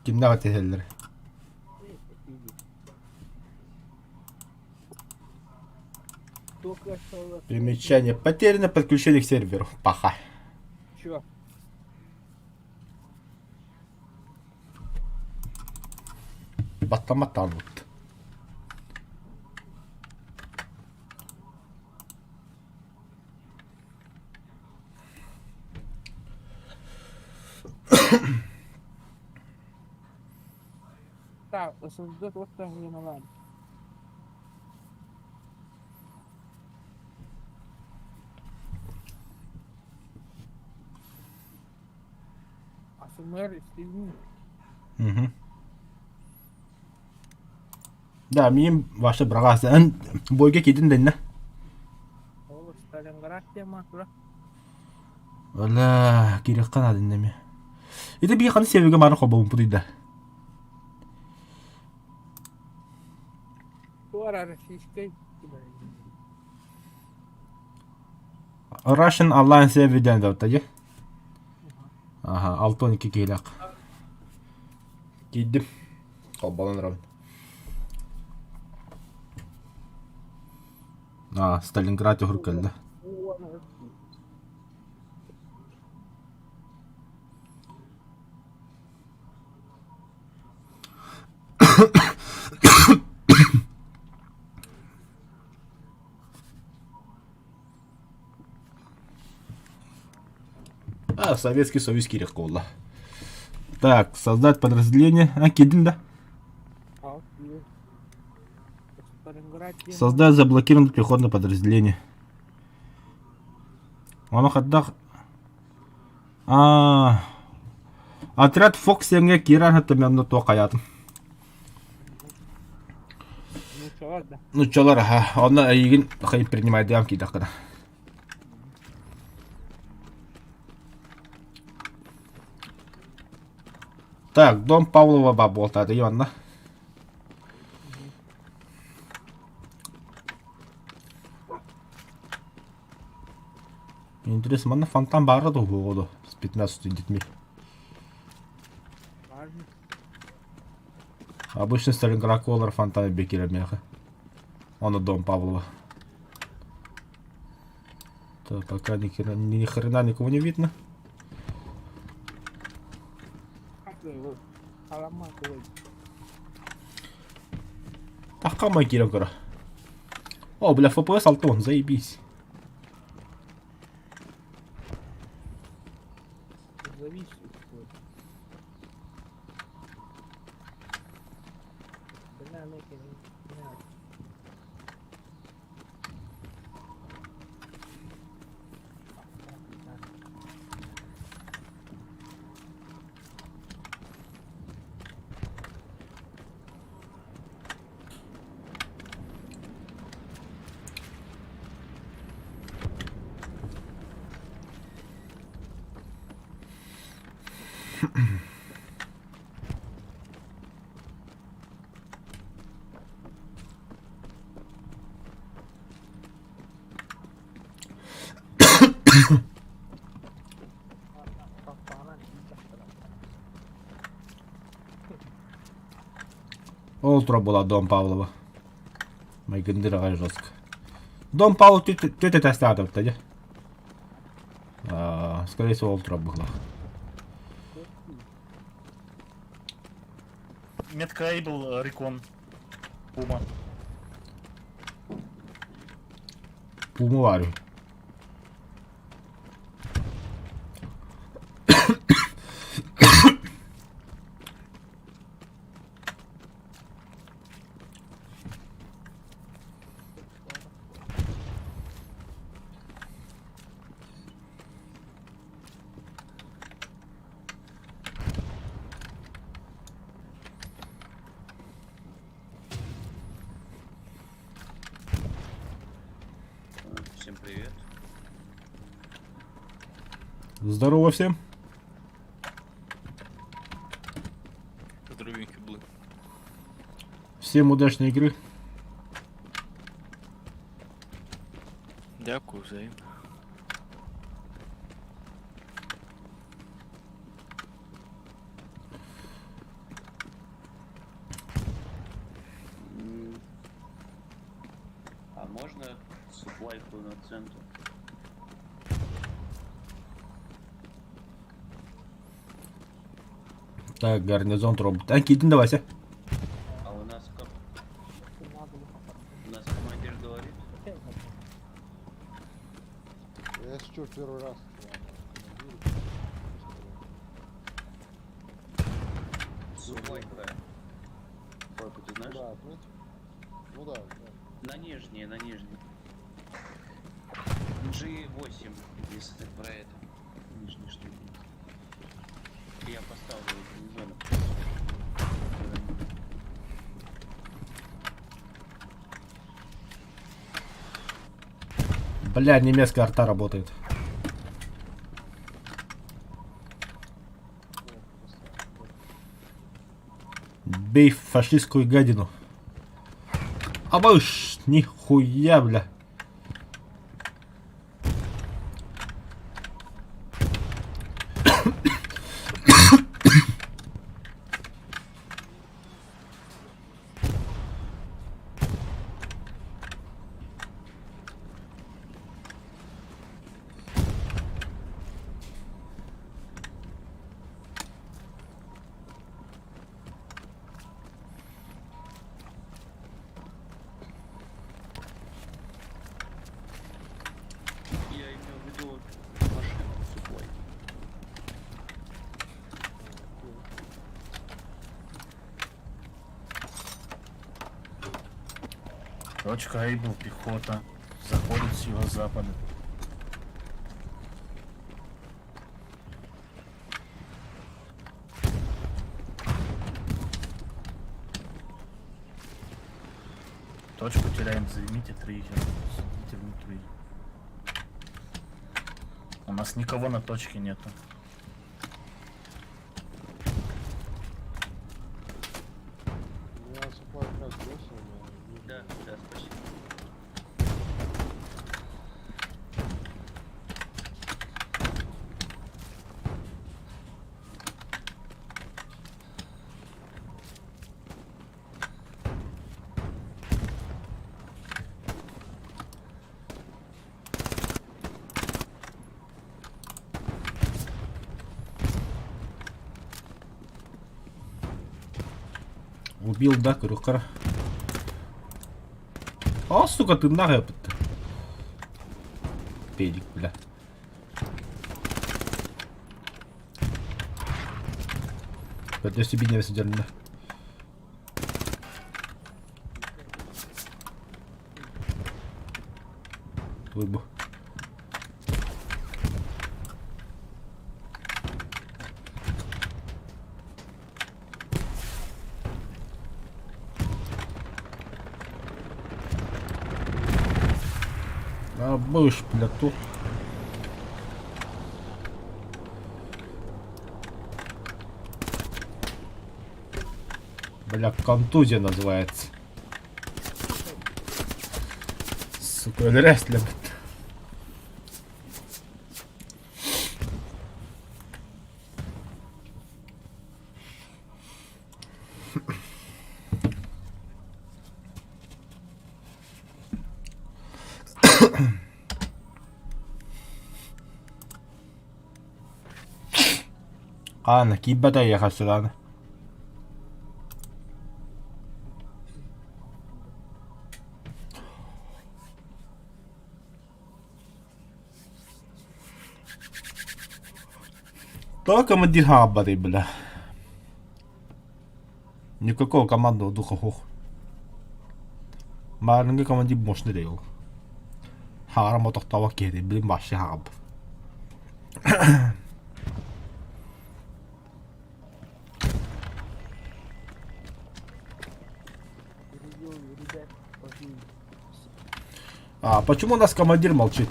Кимнээх этиһэллэр? Примечание. Потеряно подключение к серверу. Паха. Чё? Баттаматтаан вот. Так, создать вот так ладно. АСМР истигин? Угу. Да, миим ваша браҕаас. Эн бойга киирдин дэннэ. Ол Сталинград тема тура. Ола, киириэххэ наада иннэ Ити бии ханы сиэбигэ мары холбоммуппут да. Туора российскай Russian Alliance эбиден да дии. Аха, 6-12 киһилээх. Киирдим. Холбонон робин. А, Сталинград уһур кэллэ. А, Советский Союз киирэх буолла. Так, создать подразделение. А, киирдин да? Создать заблокированное пехотное подразделение. Ону хайдах А, отряд Фокс диэҥҥэ киирэн хатымянна туох хайаатын. Нуччалар аха, онно эйигин хайын принимайдыам киидэххинэ. Так, дом Павлова ба буолтаата Иванна. Интересно, манна фонтан баара дуо буолуо с 15 детьми? Обычно Сталинградка олар фонтан бекирер миэхэ. Ону дом Павлова. Так, пока ни хрена, ни хрена никого не видно. Таххамай киирэн көрө. О, бля, FPS алтон, заебись. Ол тура була Дом Павлова. Майгындыр аҕай жестко. Дом Павлов түөт этээстээх дьэ. Скорее всего, ол тура быһылаах. Метка Эйбл, Рекон, Пума. Пума баар Всем привет. Здорово всем. Здоровенький был. Всем удачной игры. Дякую, взаимно. лайкаю на центр. Так, гарнизон робот. А, киирдин да, Вася? А у нас как? У нас командир говорит. Я сейчас первый раз. Ладно, командир. Сухойка. Сухойку ты знаешь? Да, отметь. Ну да, да. На нижней, на нижней. G8, если ты про это. Нижний что ли. Я поставлю гарнизон. Бля, немецкая арта работает. Ну, поставил. Бей фашистскую гадину. Абыш, нихуя, бля. Я имел в виду машину сухой. Точка Эйбл, пехота. Заходит с юго-запада. Точку теряем, займите триггер. Сидите внутри. У нас никого на точке нету. Я supply как раз бросил на нижний. Да, да, спасибо. Убил, да, Крюкара. А, сука, ты нахуй Педик, бля. Поднес себе не сидели. Выбу. А будешь, бля, тут. Бля, контузия называется. Сука, рестлинг. Аана, кииппэтэ яхасылаана. Тоҕо командир хаалбатый, бля? Никакого командного духа хух. Маарыҥҥы командир мощный да ол. Хаара мотохтообот киһи блин вообще хаалбыт. Ребят, пошли. А почему у нас командир молчит?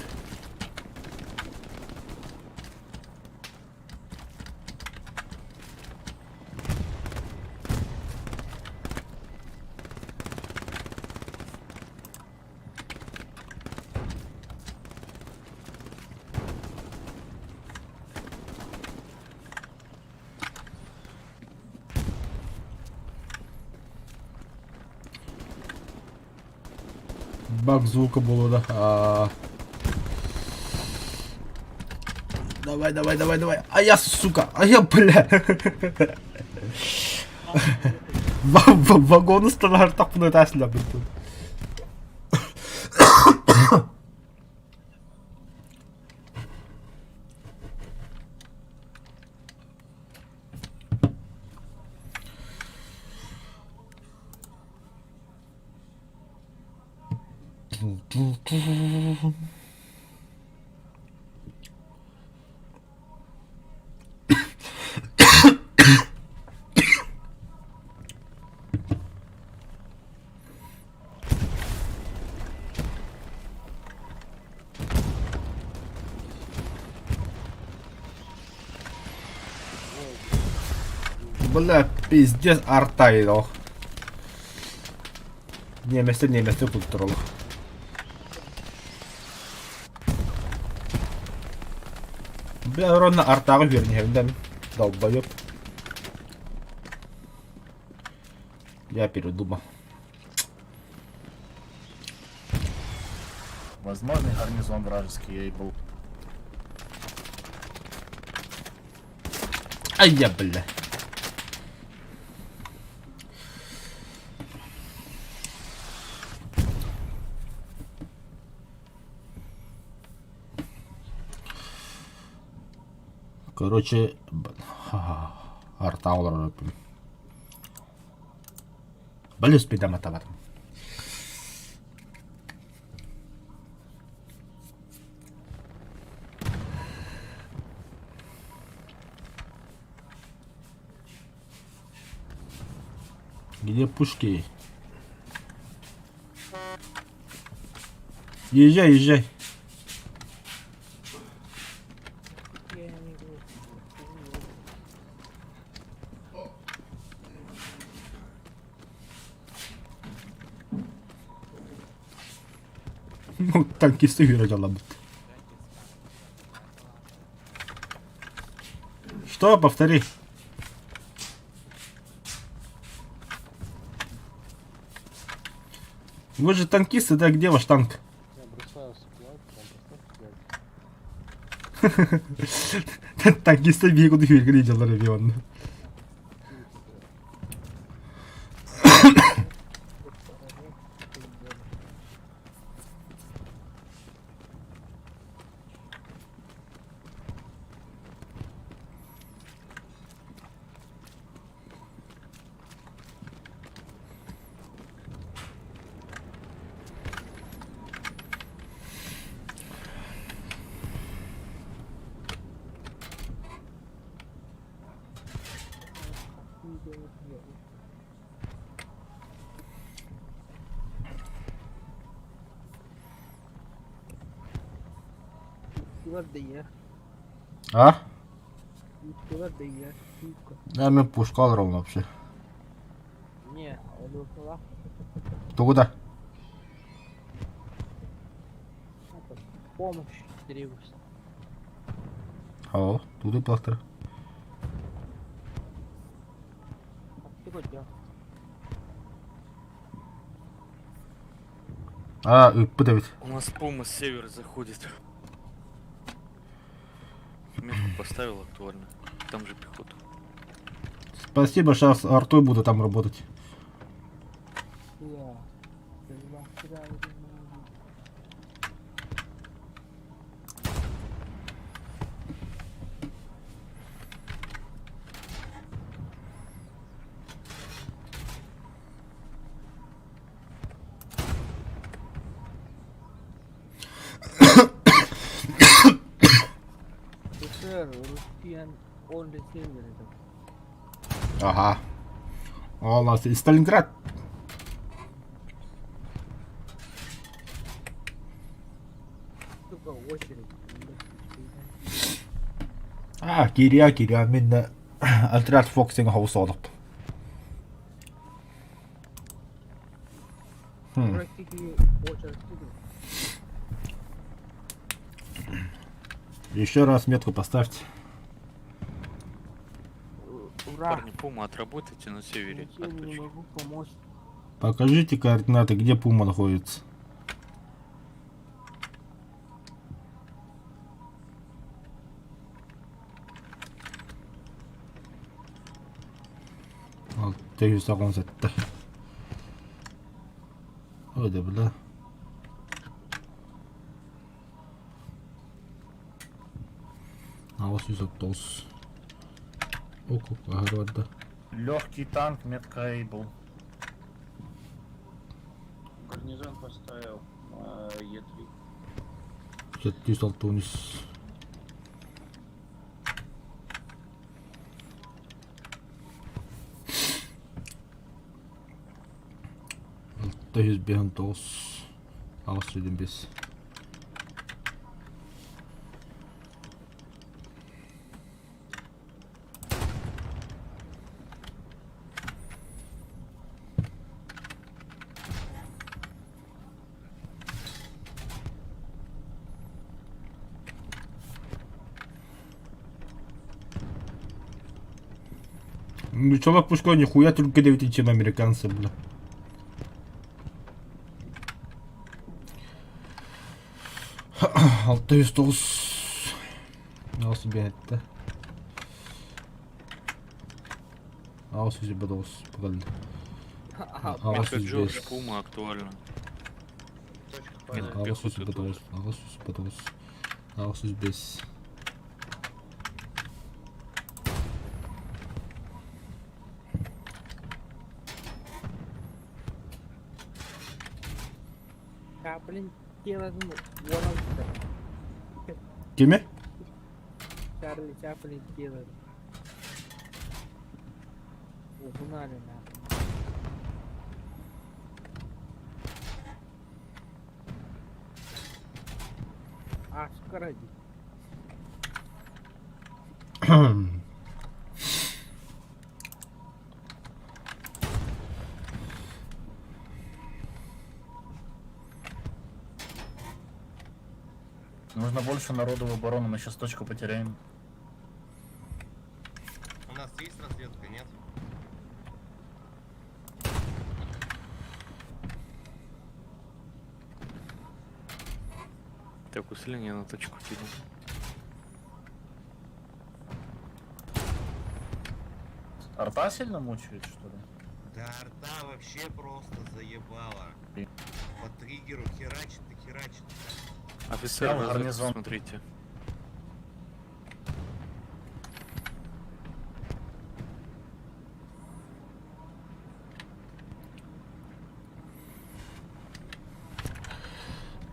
Баг звука буолуо да. Аа. Давай, давай, давай, давай. А я, сука, а я, бля. Вагону станар тахпына тасля бит. Бля, пиздец арта ох. Немецтэр немецтэр културалар. Бля, ронна артааҕы үөрэнэһэбин долбоеб. Я передумал. Возможный гарнизон вражеский я и был. Ай я, бля. Короче, арта олорор Балюс пидаматабатым. Где пушки? Езжай, езжай. Ну, танкисты үөрэ Что? Повтори. Вы же танкисты, да? Где ваш танк? Я бросаю supply, прям поставь флаг. Танкисты бегут үөргүн дьаллар эби онно. А? Да, мен пушка алырым вообще. Ты куда? Помощь требуется. О, тут и пластыр. А, ыппыт эбит. У нас Пума с севера заходит. Метку поставил актуально. Там же пехота. Спасибо, сейчас артой буду там работать. Ага. О, у нас и Сталинград. А, Кирия, Кирия, мин отряд Фоксинг хаус олоп. Хм. Еще раз метку поставьте. Ура! Парни, Пума, отработайте на севере. Ничем От не точки. могу помочь. Покажите координаты, где Пума находится. 687. Ой да бля. 830. Ок, аһары барда. Легкий танк, метка Эйбл. Гарнизон поставил на Е3. 763. 659 825. Ну чувак пушка нихуя только 9, чем американцы, бля. 609 8 5 809 погоди. Метка Джордж 805 Пума актуальна. Точка Нет, падает. пехоты тоже. 809 809 805. Чаплин делает, ну, вон он. Кими? Чарли Чаплин делает. Угнали нахуй. А, скороди. Нужно больше народу в оборону, мы сейчас точку потеряем. У нас есть разведка, нет? Так, усиление на точку кину. Арта сильно мучает, что ли? Да арта вообще просто заебала. По триггеру херачит и херачит. Офицер, Снял разведку гарнизон. смотрите.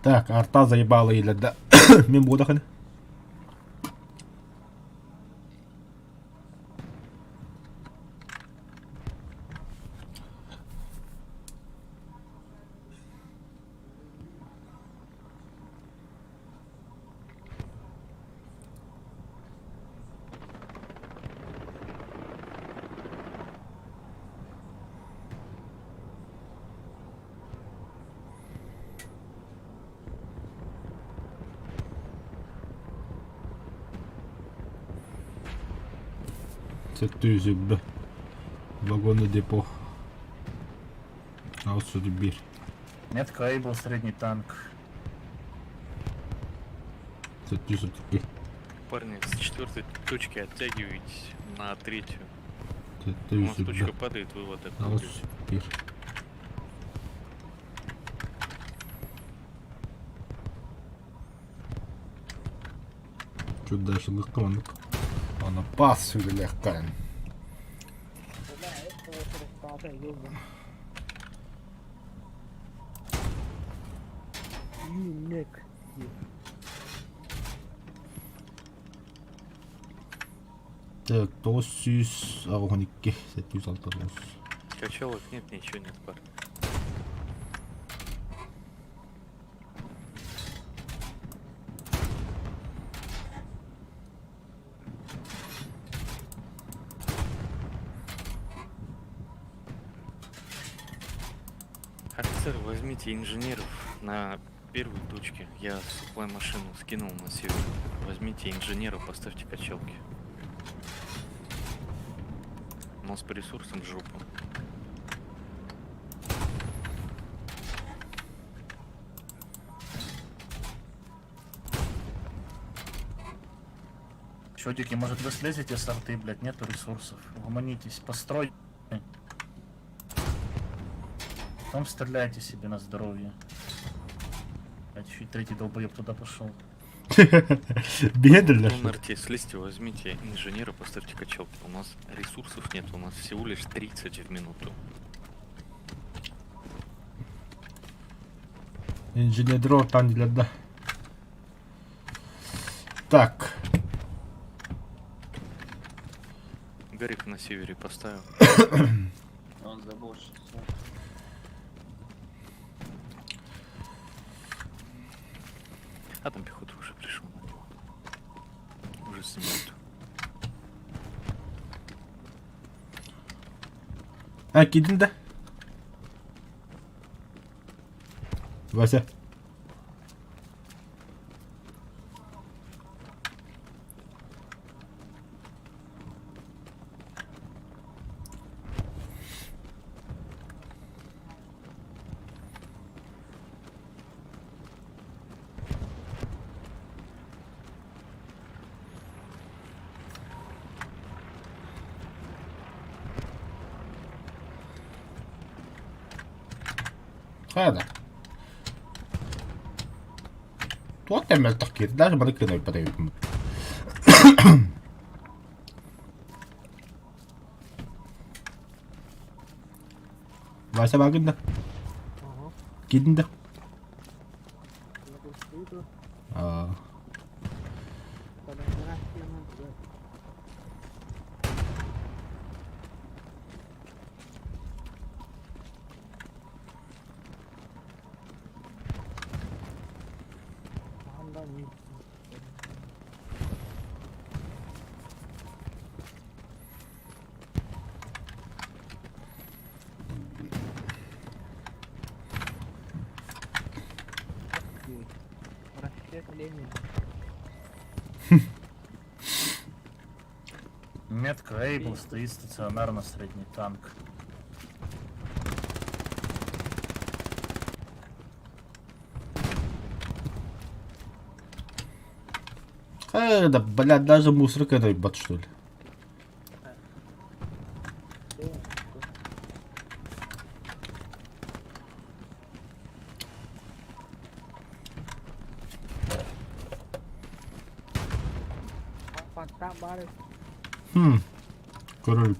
Так, арта заебала или да. Мен будахан. 700 Вагонный депо. А вот сюда бир. Метка Эйбл, средний танк. 702. Парни, с четвертой точки оттягиваетесь на третью. У нас 702. точка падает, вывод А вот такой. бир. Чуть дальше легко, Она пас сюда легко. Бля, это вот распада, ёбан. You neck. Так, 912, 769. Качалок нет, ничего нет, парни. Офицер, возьмите инженеров на первой точке. Я supply машину скинул на север. Возьмите инженеров, поставьте качалки. У нас по ресурсам жопа. Чудики, может вы слезете с арты, блядь, нету ресурсов. Угомонитесь, построй. Потом стреляйте себе на здоровье. А еще и третий долбоеб туда пошел. Биэдэллэр. Ну, на арте слезьте, возьмите инженера, поставьте качалки. У нас ресурсов нет, у нас всего лишь 30 в минуту. Инженер ортан дииллэр да. Так. Гарик на севере поставил. Он заборщик. А там пехота уже пришел на него. Уже снимают. А, киирдиҥ да? Вася. Хайа да. Туох мөлтөх киирдэ, даже бары кыайбат эбиппин. Вася баагын да? Ага. Киирдиҥ да? Я тут Аа. Расцвет Ленина. Метка Эйбл стоит стационарно средний танк. Э, да, блядь, даже мусорка это ебать, что ли? Хм. Король.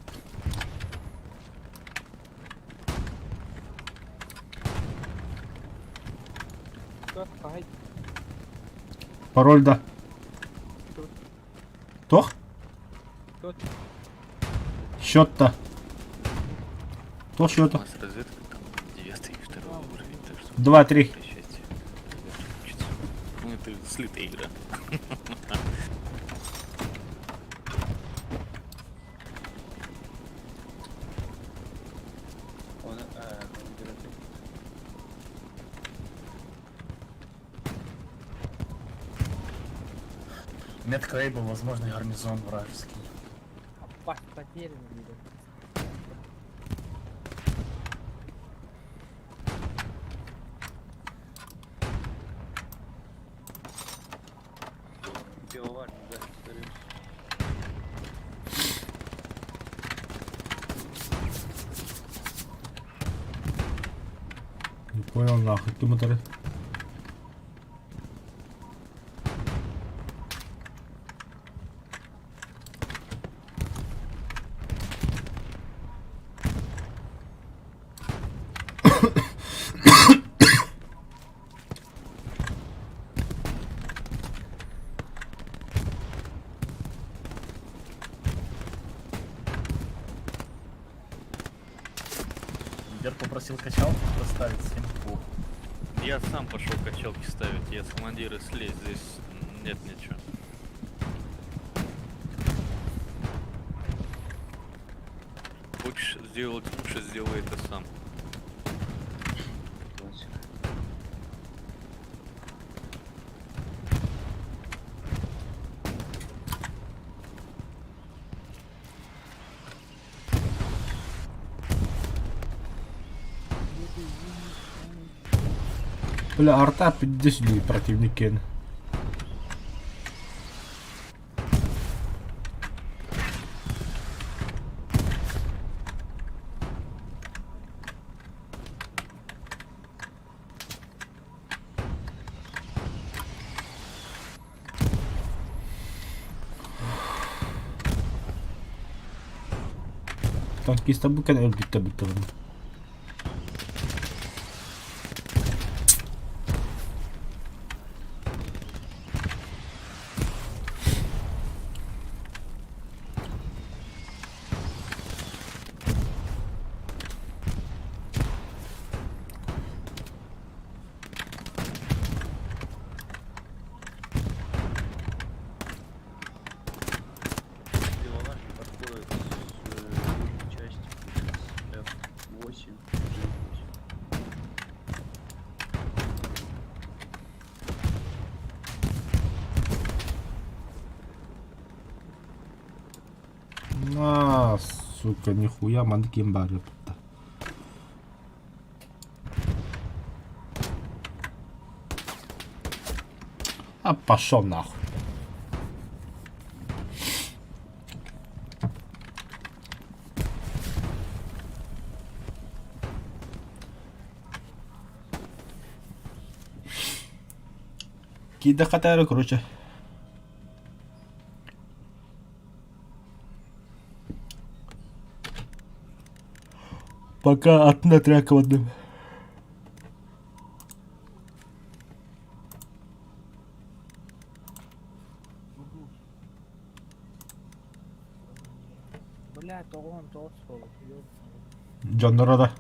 Пароль да. Туох? Счет-то. Туох У счета? нас разведка там 9 и 2 уровень, так что... 2-3. Прощайте. Ребята, Ну это слитая игра. Он, командир отряда. Метка Эйбл, возможный гарнизон вражеский. Потерян, Пивоварня, да, повторюсь. Не понял нахуй, ты моторы. Лидер попросил качалку поставить всем похуй. Я сам пошел качалки ставить, я с командира слезь, здесь нет ничего. Хочешь сделать лучше, сделай это сам. Классика. Бля, арта 50 противники. Танкистар бу кэнэ өлбүттэр бүттэ Белонахи подходят с южной части, с F8, G8. На, сука, нихуя маннык ким баар эбит. А пошел нахуй. Киирдэ хатаары, короче. Пока атын отряд Бля, 99 суол. Дьонноро да.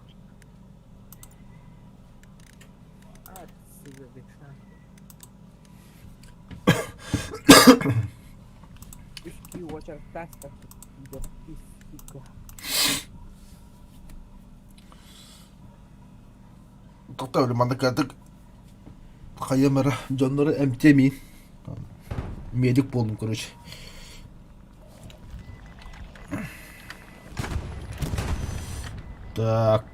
А, сыгырдыксан. Үс уочараттаах сука. Тоқтау маннык хайам эрэ дьоннору эмтиэмиин. Медик буоллум, короче. Так.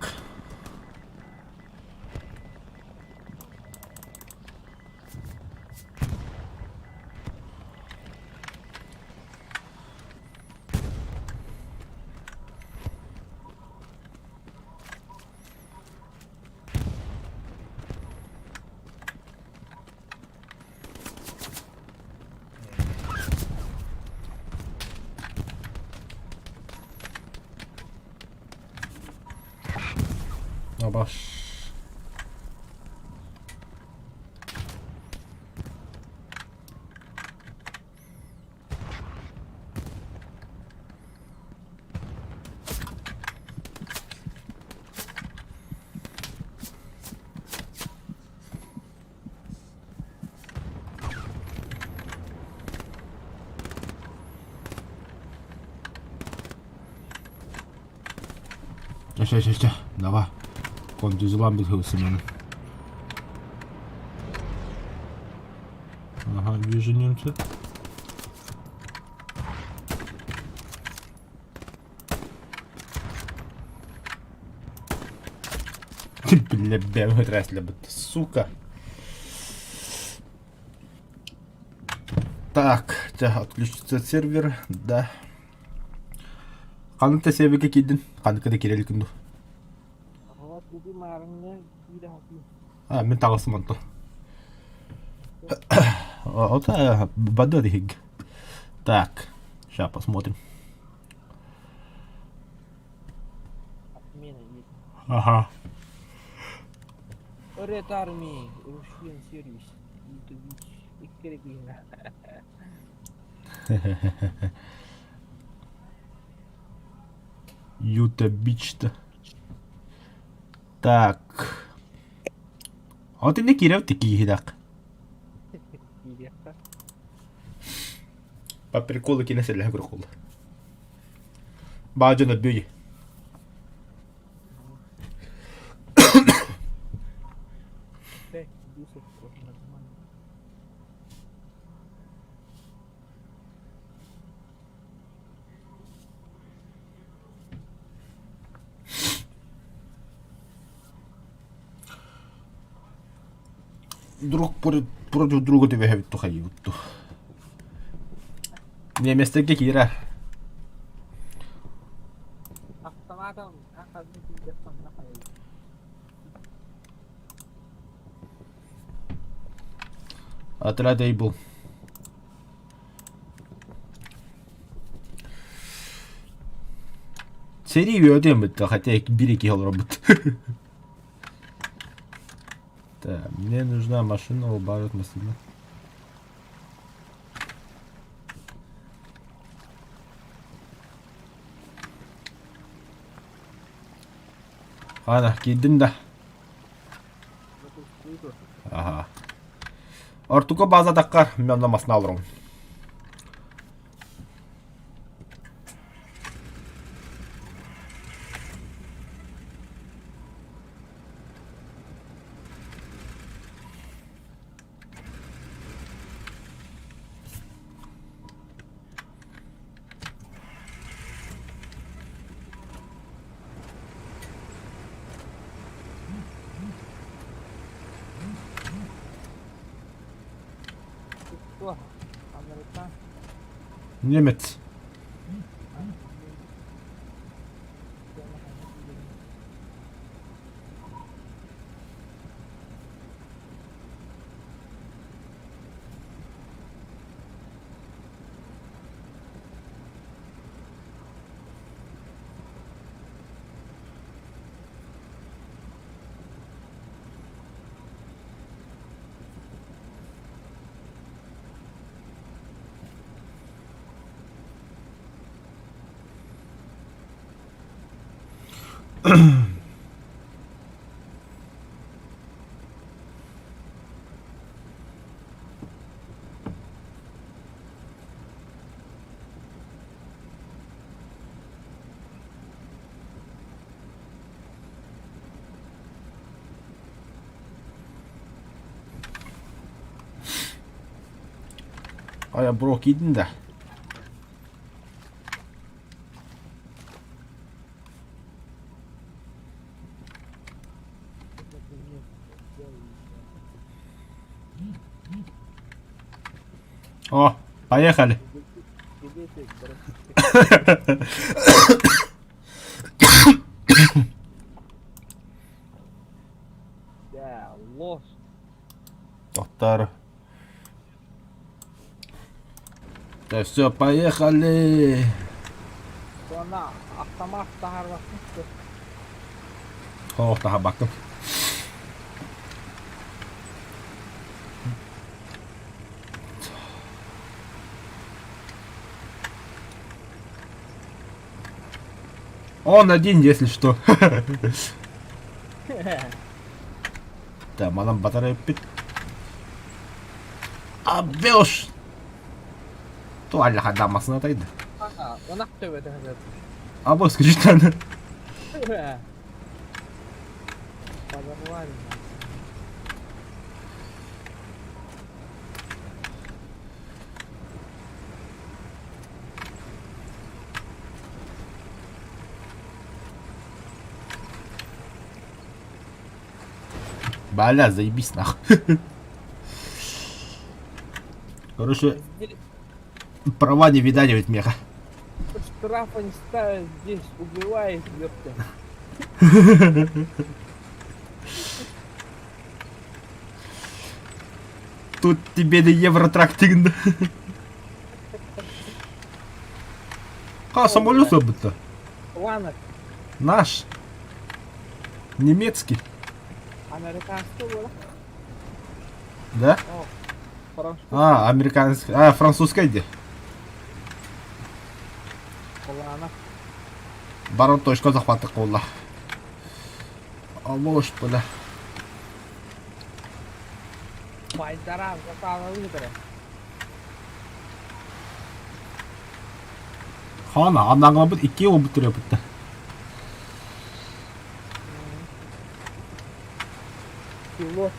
Абаш. Чэ, чэ, чэ, чэ, давай. Контузилан бит хылсымын. Ага, вижу немца. Бля, бля, сука. Так, отключится сервер, да. Ханнык да сервергэ киирдин, ханныкка да киирэ иликкин дуу? А, мин таҕыстым онтон. Ото бады иһиг. Так, сейчас посмотрим. Ага. Red Army, Russian Series, YouTube, Юта Бич-то. Так. Вот инне киирев тикииһидак. По приколу кине сэлэһэ көрөхулла. Баадьын өбүй. Друг против друга түбэһэбит тухайыбыт ту. Немецтерге киирэр. Отряд Эйбл. Сэрии үөтүөн бүтте, хотя бир киһи олоробут. Так, мне нужна машина, убавит машину. Ана, киирдим да. Аха. Ортука база таккар, мен онно масына олором. Немец. Хайа бро киирдин да? О, поехали. Доктор. Да все, поехали. Автомат таһаарбаккын О, таһаарбаккын. Он один, если что. Да, манан батарея пит. Абеуш! Туалля хадамасына тайды. Ынах төбөтө Або скажи. Подорвали. Бля, заебись нахуй. Короче, права не видать ведь меха. Штрафа не ставят здесь, убивает, ёпта. Тут тебе не евротрак тигн. А, самолет будто. Ладно. Наш. Немецкий. Американский было. Да? О, А, американский. А, французская где? Ладно. Барон точка захвата колла. Алош, бля. Байдара закала выбора. Хана, анаңлабыт икки ол бүтүрөпүттэ. Пилот.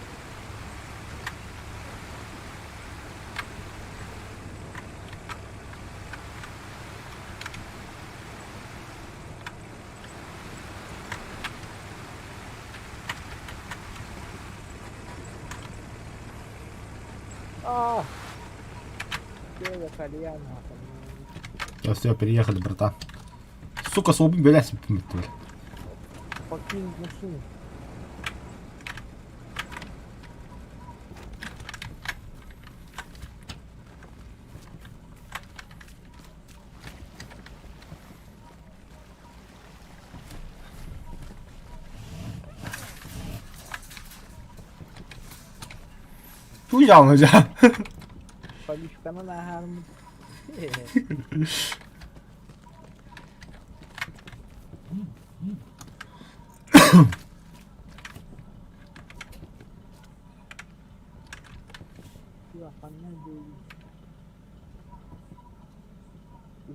А, кальян. Все, все, переехали, братан. Сука, суобун бэлэс бүппүт. Покинуть машину. Туу дьаалны дьаа. Поличканан ааһаармыт.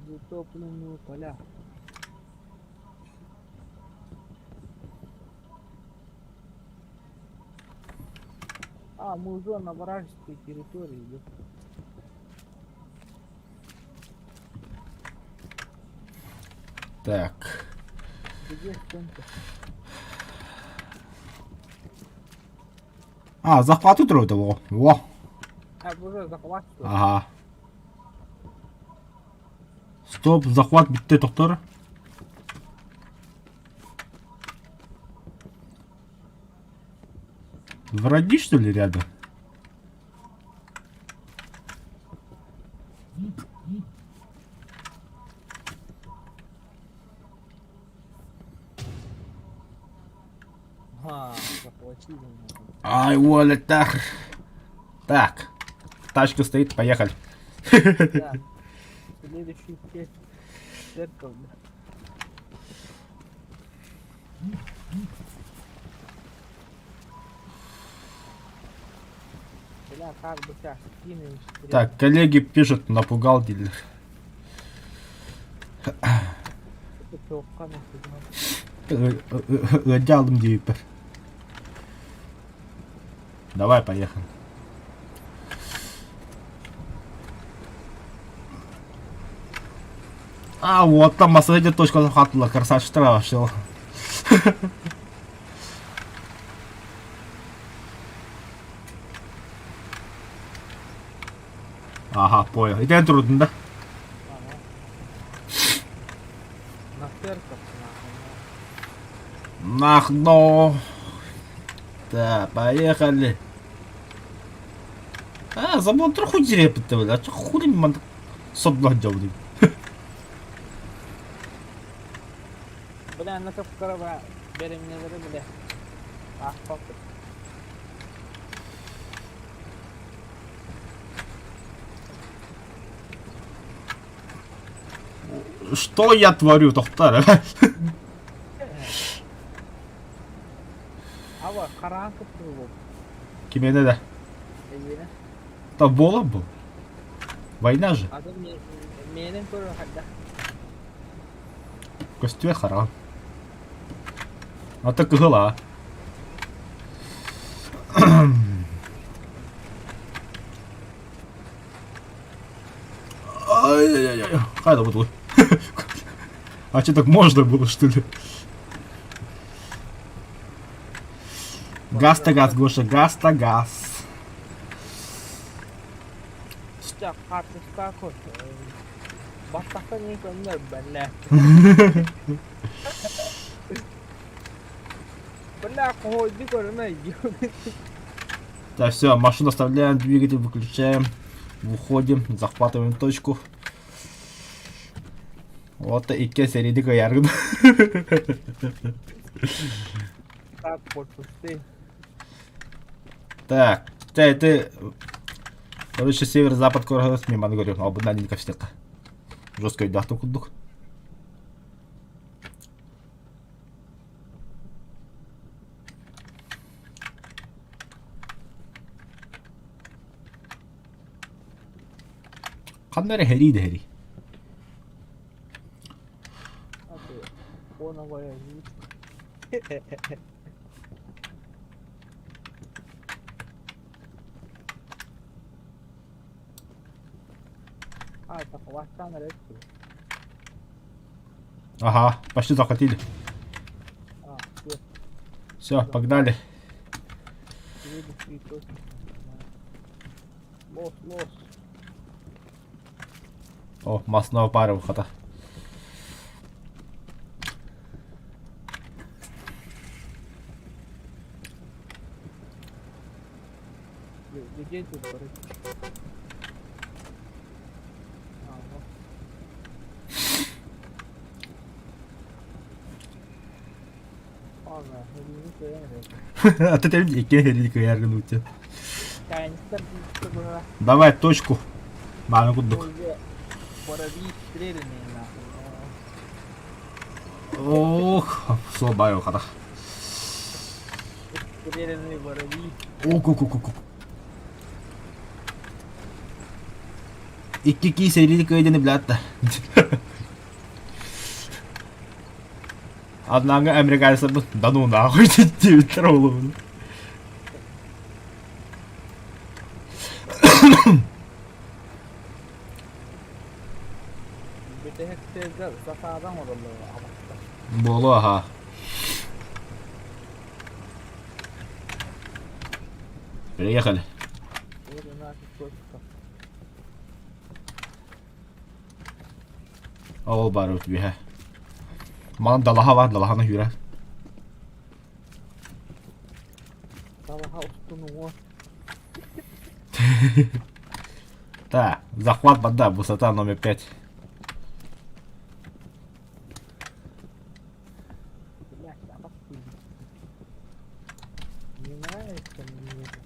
Затопленные поля. А, мы уже на вражеской территории, ёпта. Так. Где стенка? А, захвату трое во. Во. А, уже захват, что ли? Ага. Стоп, захват bitti doktor. Враги, что ли, рядом? А, захватили. нахуй. Ай, воля, так. Так. Тачка стоит, поехали. Да. Следующий часть. Церковь, да. Бля, как бы сейчас скинем. Так, коллеги пишут, напугал дилер. Ыдялым диипер. Давай, поехали. А, вот там последняя точка захватила, красавчик вообще. Ага, понял. И трудно, да? На церковь, нахуй. Нахно. Да, поехали. А, забыл троху дерепет, бля. А хули ман содно дёвный. Бля, на капкарова беременелери бля. Ah, fuck it. Что я творю, доктор? Ава, хараан кыптыр Кимене да. Эйиэнэ. Там бола был. Война же. Атын миэнин көрөр хайда. Костюе харан. А так гыла. Ай-яй-яй. Хайда буду. А что так можно было, что ли? Газ-то газ, Гоша, газ-то газ. Ча хаартыска көр. Баттахтан ең көннөр бәллә. Бля, ходи көрмө. Так, все, машину оставляем, двигатель выключаем. Выходим, захватываем точку. Вот и серийдик яргын. Так, подпусти. Так, ты, ты... Короче, северо-запад көрөс мен маны көрөм. Ал бұдан не каштык. Жестко өйдө курдук. Каннары хери де хери. Ага, почти захватили. Все, погнали. Лос, лос. О, масного пара выхода. Где тут, короче? А, вот. А ты там икки херидик яргын үтө. Американецтар быһа. Давай точку. Мааны курдук. Воробьи стрелянные нахуй. Ох, суол баай хата. Стрелянные воробьи. Ок, ок, ок, ок. Икки кии сэриини кыайдыны билээт да. Однако американецтарбыт да ну нахуй диэбиттэр олуһун. Бүтэһик сахадан оҥороллор абахта. Буолуо аха. Приехали. Вот у нас точка. Ол баар үһэ. Манан далаһа бар, далаһаны үүрэ. Далаһа устун уҥуор. Да, захват вода, высота номер 5. Блядь, а хуй. Не нравится мне это.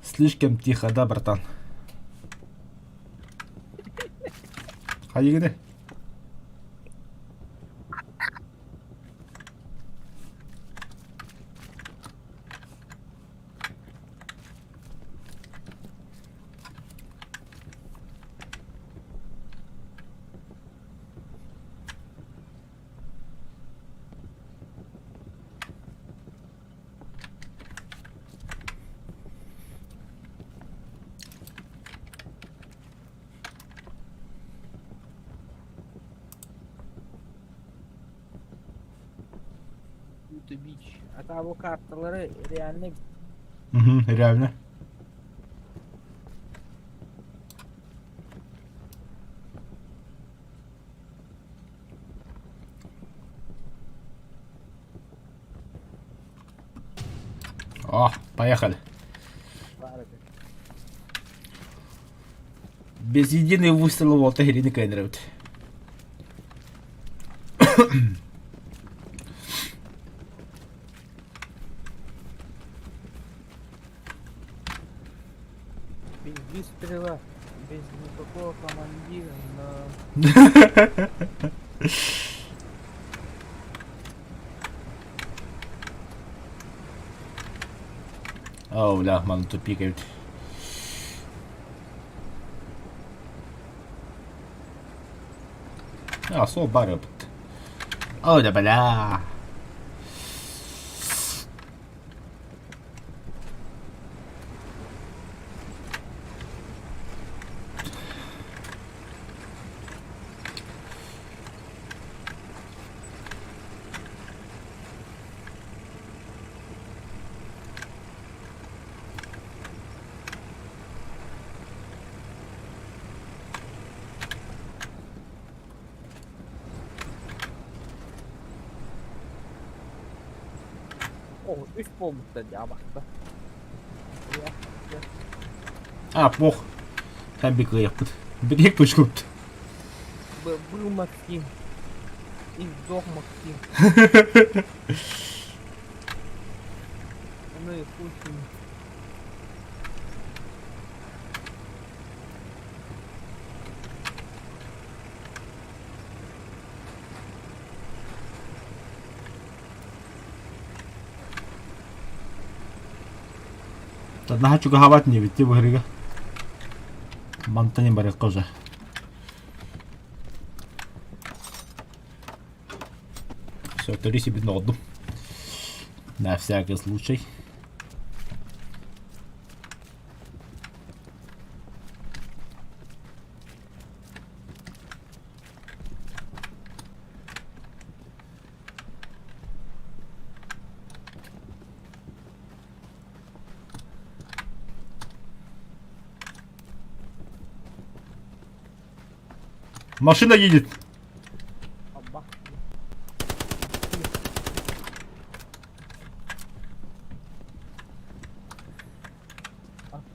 Слишком тихо, да, братан? Хайыгыны? The beach. А бу карталары реально Угу, реально. О, поехали. баар этэ. Без единой выстрела Волта Хелины Кеннеровит. Без выстрела, без никакого командира, но О, бля, маны тупик эбит. А, суол баар эбит. О, да бля. О, үс буолбуттар дии абахта. А, пох. Там бикыйыппыт. Бирик точкупт. Был Максим. И сдох Максим. Ну и хуй с ним. Наһаа чугаһаабат инибит дии быһырыга. Мантан барыахха уже. Все, төрү сибин оҕордум. На всякий случай. Машина едет! Абах.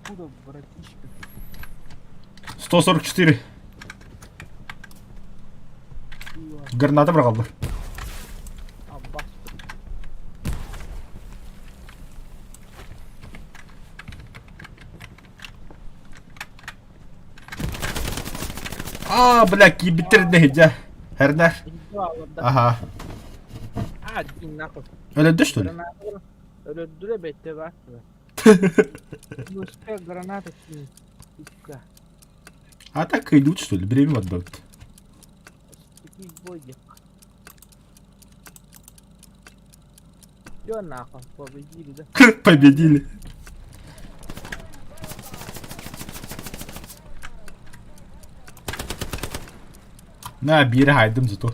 Откуда, братишка? 144. Граната быраҕаллар. Аббас. Аа, бля, киирбиттэр дэһидьэ. Хэрнэр. Аха. А, дин нахуй. Өлөрдө что ли? Өлөрдүрэ бэтте бар. Ну что, граната кинь. Сука. А так идут что ли? Время отдают. Все нахуй, победили, да? Победили. На, биир хайдым зато.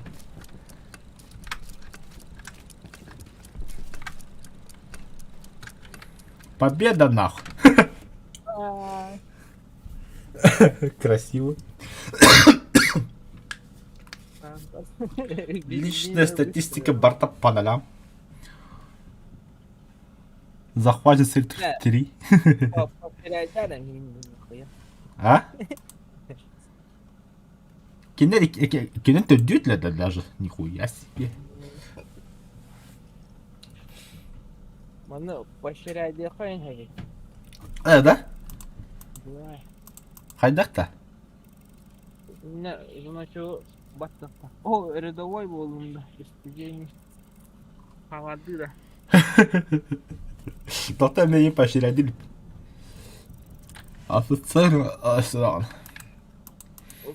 Победа нахуй. Красиво. Личная статистика борта по нолям. Захватит сектор 3. А? Кинер, кинер төрдүөтлэр даже. Нихуя себе. Маны поощряйдиэххэ иһэҕин. Э, да? Да. Хайдах да? Иннэ значок баттахха. О, рядовой буоллум да, истигиэҥ хаҥардыы да. Дота миигин поощрядили. Офицер асыраҕын.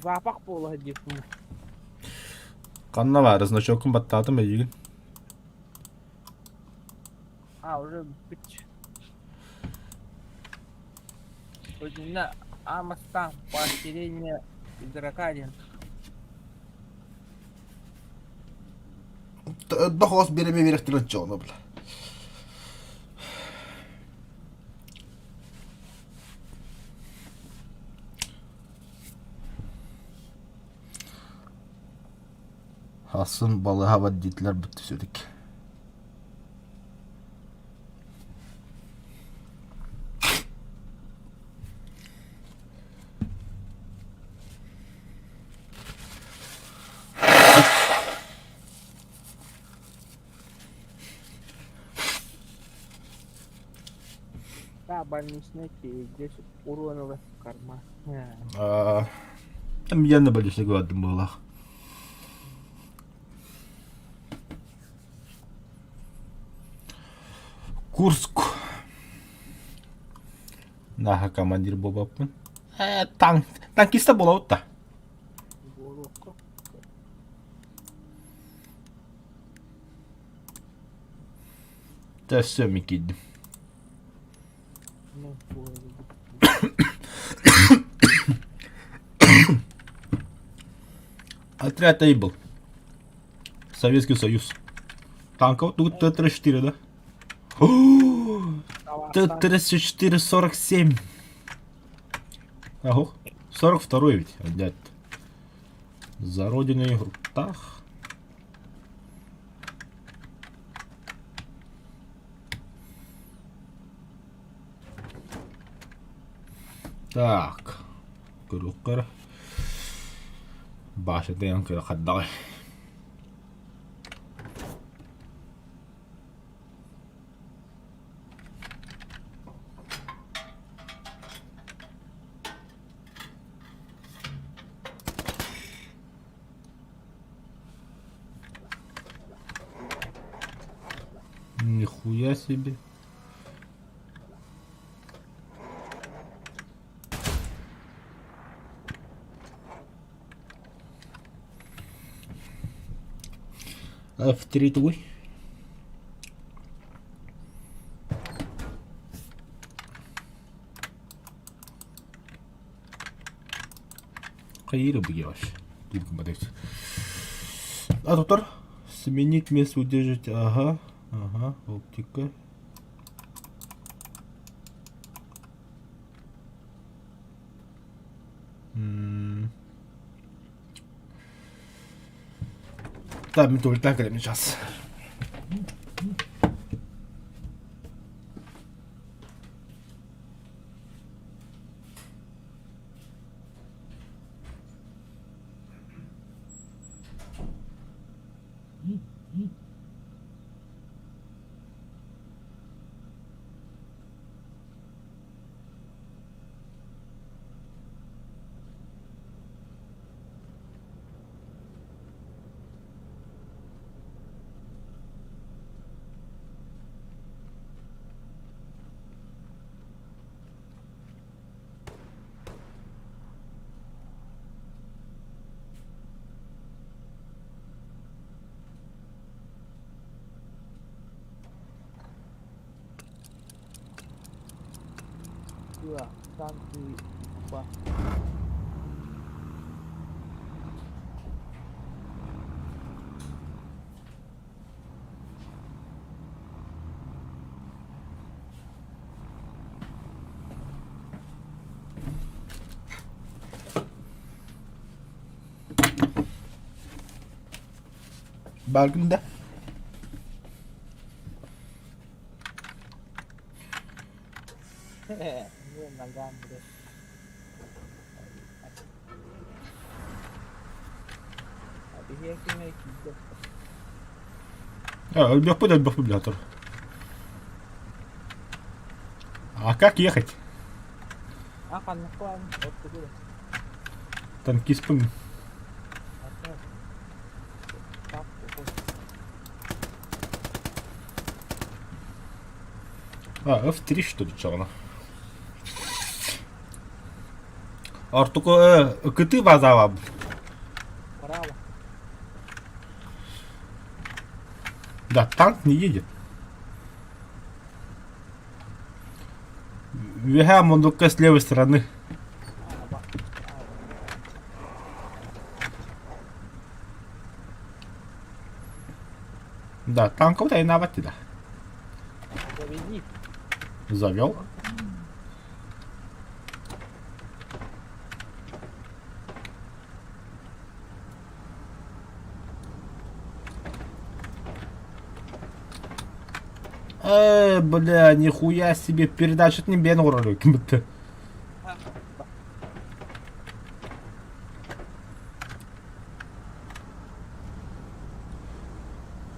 Запах буола сылдьыппын. Ханна баар значоккун баттаатым эйигин. А, уже бүппүт. Итиннэ аан бастаан поощрение игрока диэн. Дохоос биэрэми биэрэхтэрин оччоҕуна бля. Хасын балыһабат диэтилэр бытты сүрүк. Да, больничный здесь уроновый карма. Аа, Там я на больничный гладым была. Курск. Наха командир буолбаппын. Э, танк, танкиста буолабыт да. Буолуохха. Өссө мин киирдим. Ну, буолбут. Отряд Эйбл. Советский Союз. Танков тут Т-34, да? Т-34-47. Ого. 42 ведь, дядь. За родину и грудах. Так. Көрүөххэ Баша дэйэн көрө хардаҕай. Нихуя себе. F3 твой. Хайыр быгиваш. А доктор, сменить место удержать. Ага, ага, оптика. Так, мен туалеттан кэлэммин сейчас. Сюда, станции Ба. Бааргын да? Не, ногам, блядь. А биһиэхэ киирдэ. Өлбөхпүт өлбөхпүт билэ А как ехать? А ханнык оттугу. Танкиспын. А, F3 что ли, чоҕуна? Ортуку кыты базаабабын. Право. Да, танк не едет. Үөһээ мундукка с левой стороны. Да, танков да и да. Заведи. Завел. Бля, нихуя себе передача не бен уролю, будто.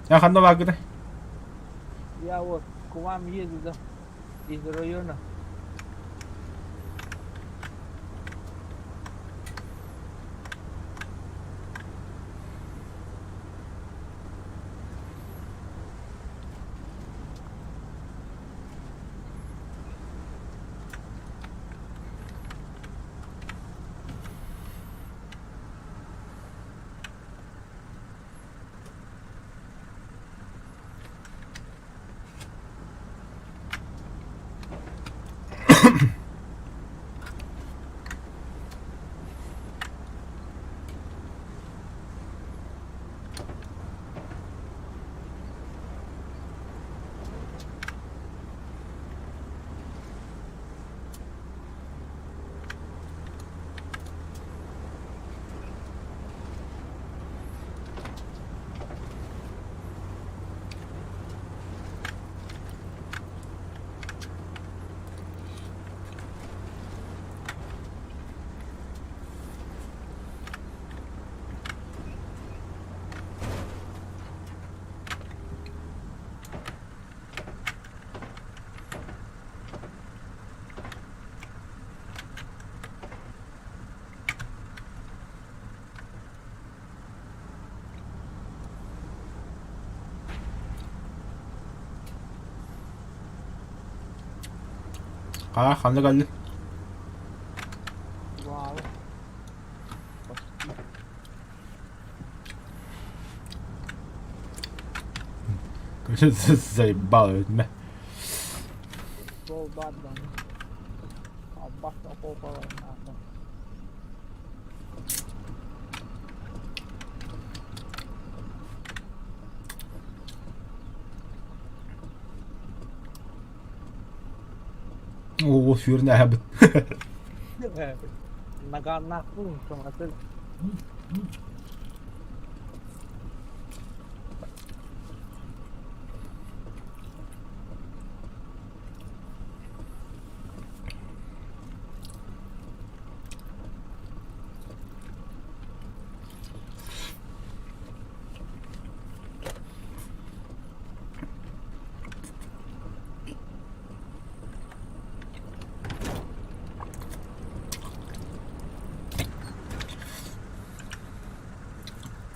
Я ханна вагны. Я вот к вам еду, да, из района. А, ханна кэлли. Вау. Почти. Заебал ведь. Сол бардан. Албакта қолпалар нахуй. О, сүүрнэ бит. Наган нахуй, смотри.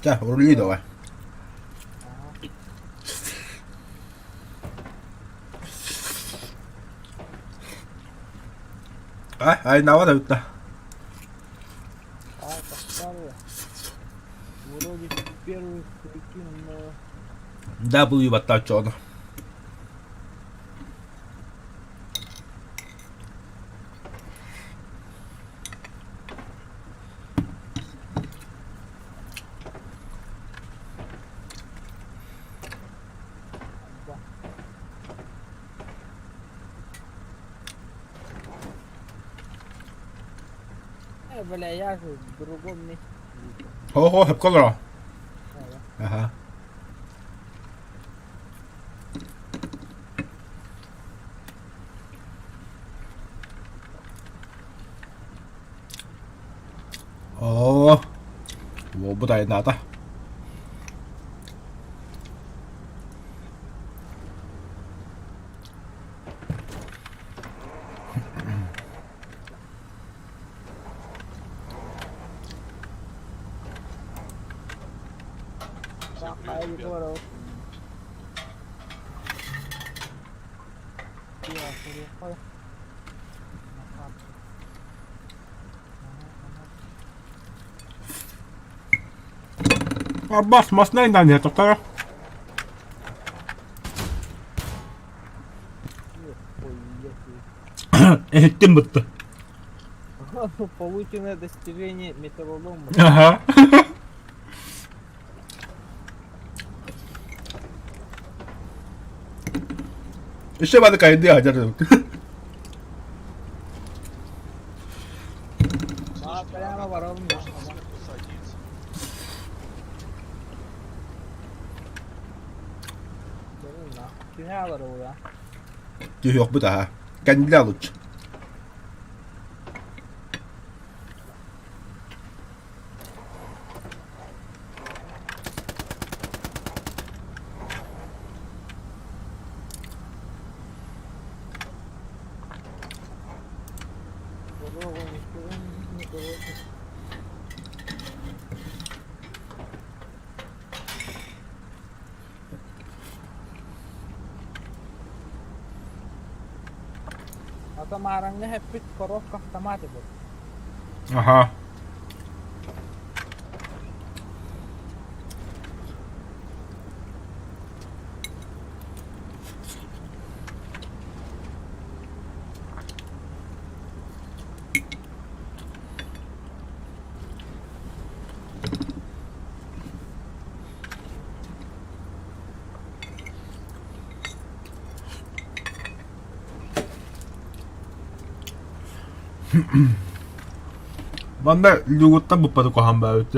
Чэ, рули давай. А, ай, навада бүтті. А, поставил. Вроде первый прикинул, но W баттааччы оны. Э, бля, я же в другом месте. Хо-хо, сөпкө олоро. Аха. Оо, уолбут айаннаата. Всем привет, ребят. Аббас маснай нан тоқтара. Эһиттим бытты. Получено достижение металлолома. Ага. Еще бады кайды ажар. А, Слушайте, прямо а ворон. можно сверху садиться? Кимэ олоруга? Түһүөхпүт аха. Кэннилэ лучше. Ата маараҥҥа эппит коробка автомат эбит. Аха. Манна люгуттан буппаты куһаҕан баабыт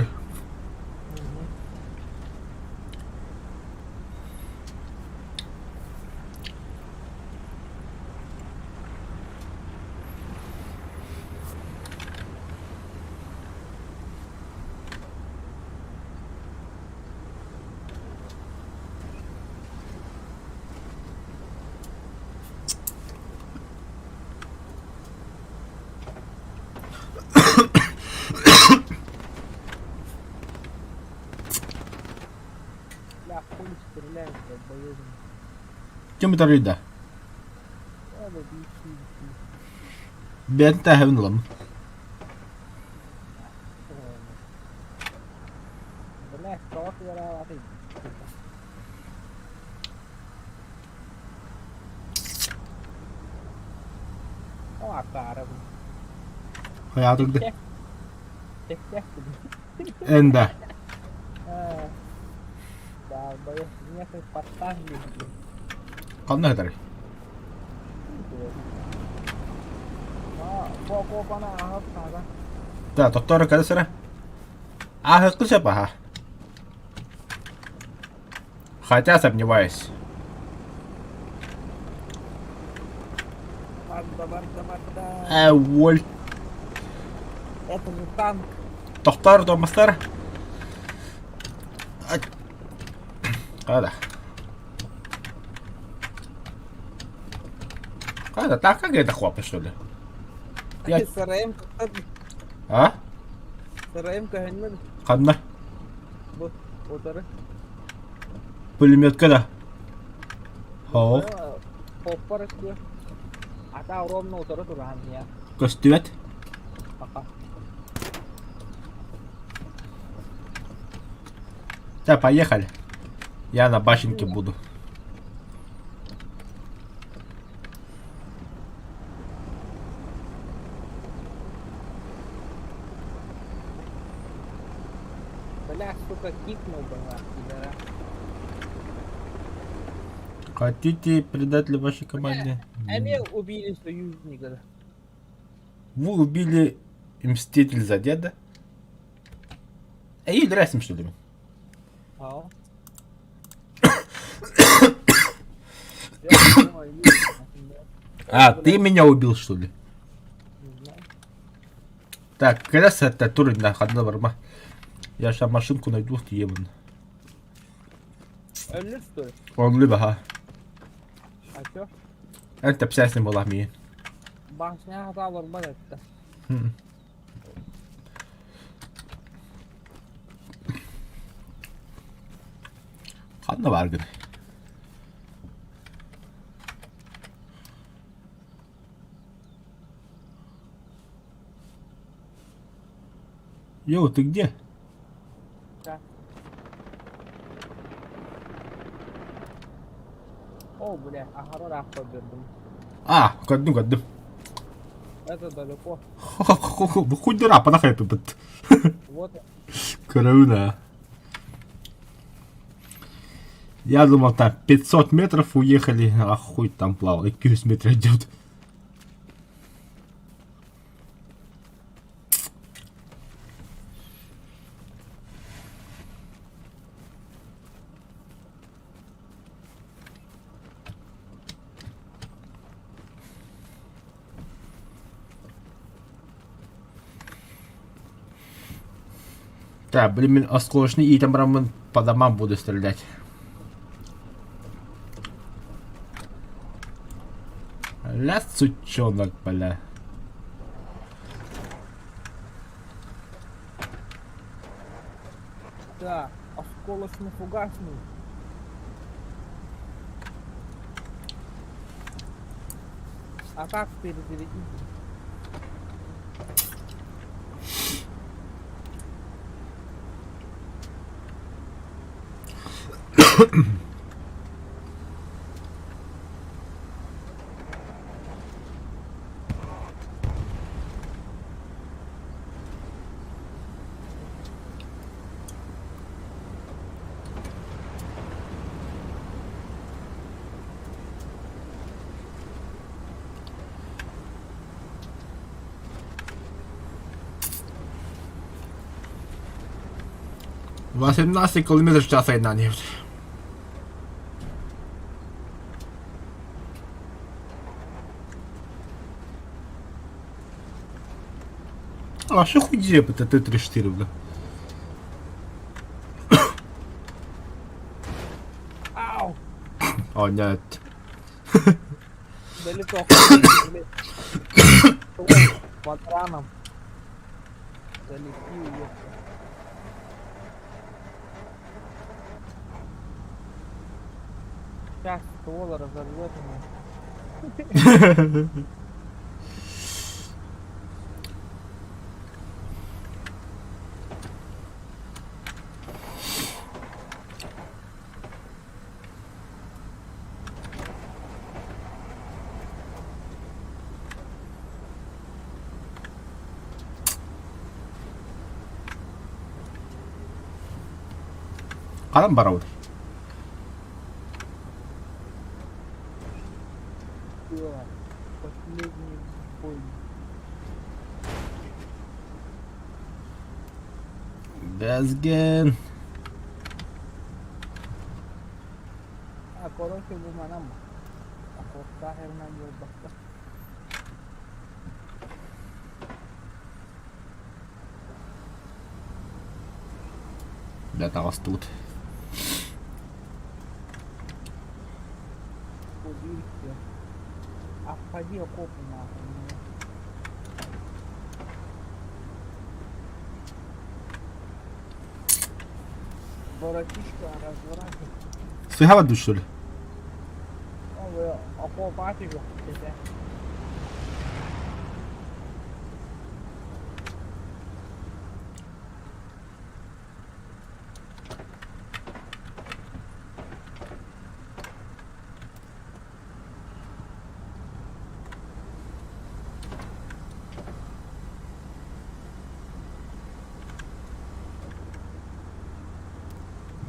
Бля, хули стреляют, долбоёбы. Ким ытарыйда? Надо бить, Бэйэтин тээһэбин ыламмын. Бля, тоҕо тыараабатый? О, акаарыбын. Хайаатыгды? Тэхтэхпин. Эн да. Долбоёб, меня хоть подставили, блин. Ханна сытарый? Да, тохтоор кэлэ сэрэ. Ааһыккы сөп аһа. Хотя сомневаюсь. Э, воль. Это же танк. Тохтоор томастар. Хада. Хада, так как это хлопа, что ли? Я... СРМ. А? СРМ көһүннэ. Ханна? Бу утары. Пулеметка да. Хоох. Поппар өттү. Ата ровно утары туран я. Көстүбэт. Пока. Да, поехали. Я на башенке буду. Бля, сука, кикнул бы нахуй, пидора. Хотите предателя вашей команде? Эмил убили союзника. Вы убили... Мститель за деда. Эй, өлөрөөсүм что ли мин? Ау. Я думаю, А, ты меня убил, что ли? Не знаю. Так, когда с это тур на ханна барма. Я сейчас машинку найду, ебан. Өллөр что ли? Он либо, ха. А чё? Это псясни была ми. Башня хата олорбат этте. Ханна бар гын. Йоу, ты где? Да. О, бля, аһара ыраахха бердим. А, көрдүм, көрдүм. Это далеко. Бу хуйдура, панахай пыпыт. Вот. Круто. Я думал, так, 500 метров уехали, а хуй там плавал, и 500 метров идет. Так, блин, мин осколочный иитэн бараммын по домам буду стрелять. Ля, сучонок, бля. Да, осколочно-фугасный. А как перезарядить? 18 километров в час айна нефть. А что хуй это Т-34, бля? Ау! О, нет. Далеко. Патраном. Залепил, ёпта. Сейчас ствол разорвет меня. Ханан барабыт? Всё, Последний бой. Бэзген. А, короче, бу манам. Окуоптаах эринэн буолбакка. Бля, таҕыстыбыт. Убили всё. Обходи окопы нахуй. Братишка, разворачивай. Сыһа что ли? Окоп атыгы.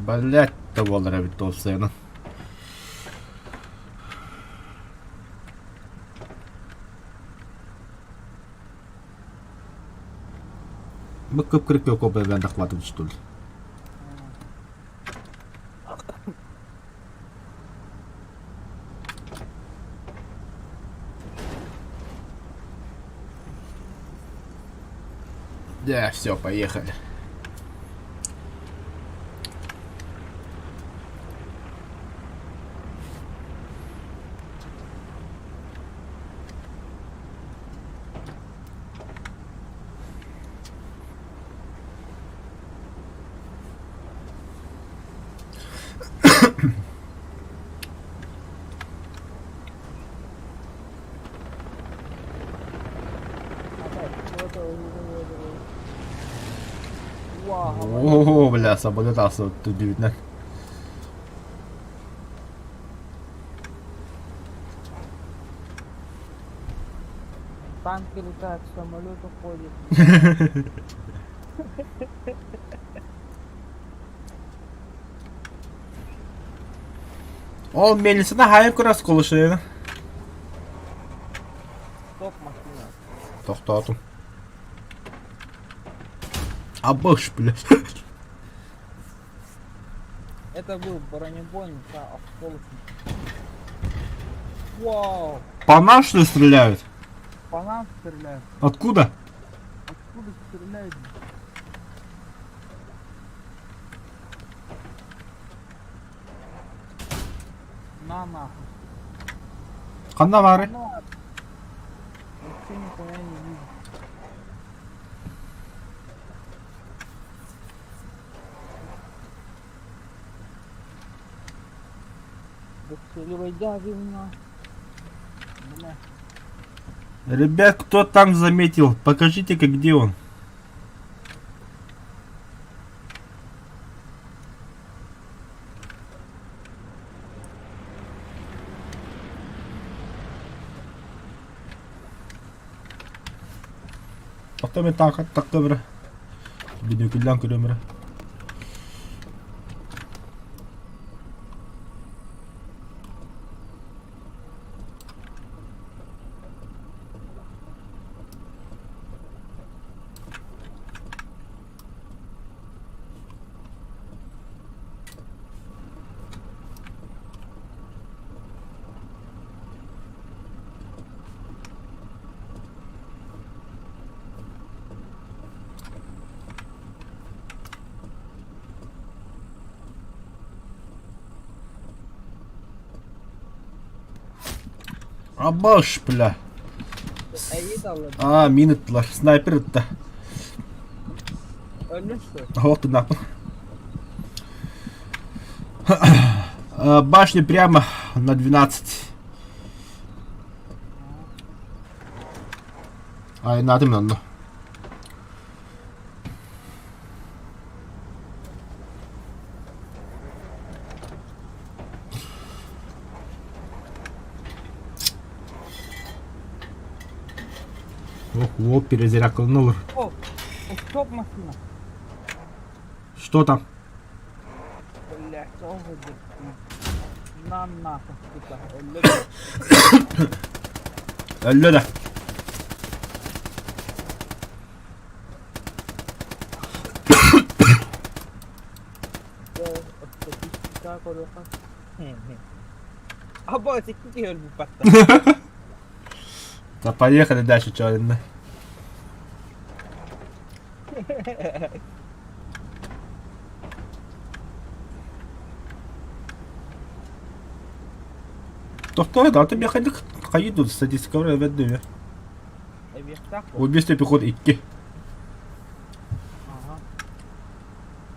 Блять, того эбит туолсайынан. Мы кып-кырык окопы захватывать, что ли? Да, все, поехали. О, бля, самолет асы түбүтүнэн. Танки летают, самолет уходит. Ол мельницаны хайын көрөс колышын. Стоп, машина. Тохтоотум. Абыш, бля. Это был бронебойник, а осколочный. Вау! По нам что ли стреляют? По нам стреляют. Откуда? Откуда стреляют? На нахуй. Ханна бары? Ну, вообще нихуя не вижу. Бля. Ребят, кто там заметил? Покажите-ка, где он. Потом и так, так добре. Бинокулян көрөмөрө. Абаш, бля. Аа, мин ыттылар. Снайпер ытта. Вот и нахуй. Башня прямо на 12. Айнаатым онно. Ох, о, перезарядкаланылар. О, стоп машина. Что там? Бля, что вы На нахуй, сука. Өллө да. Аба, икки өлбүт Да поехали дальше, чё, Тохтоо да, ты хайдык хайду статистика веддү. Убийство пехоты 2.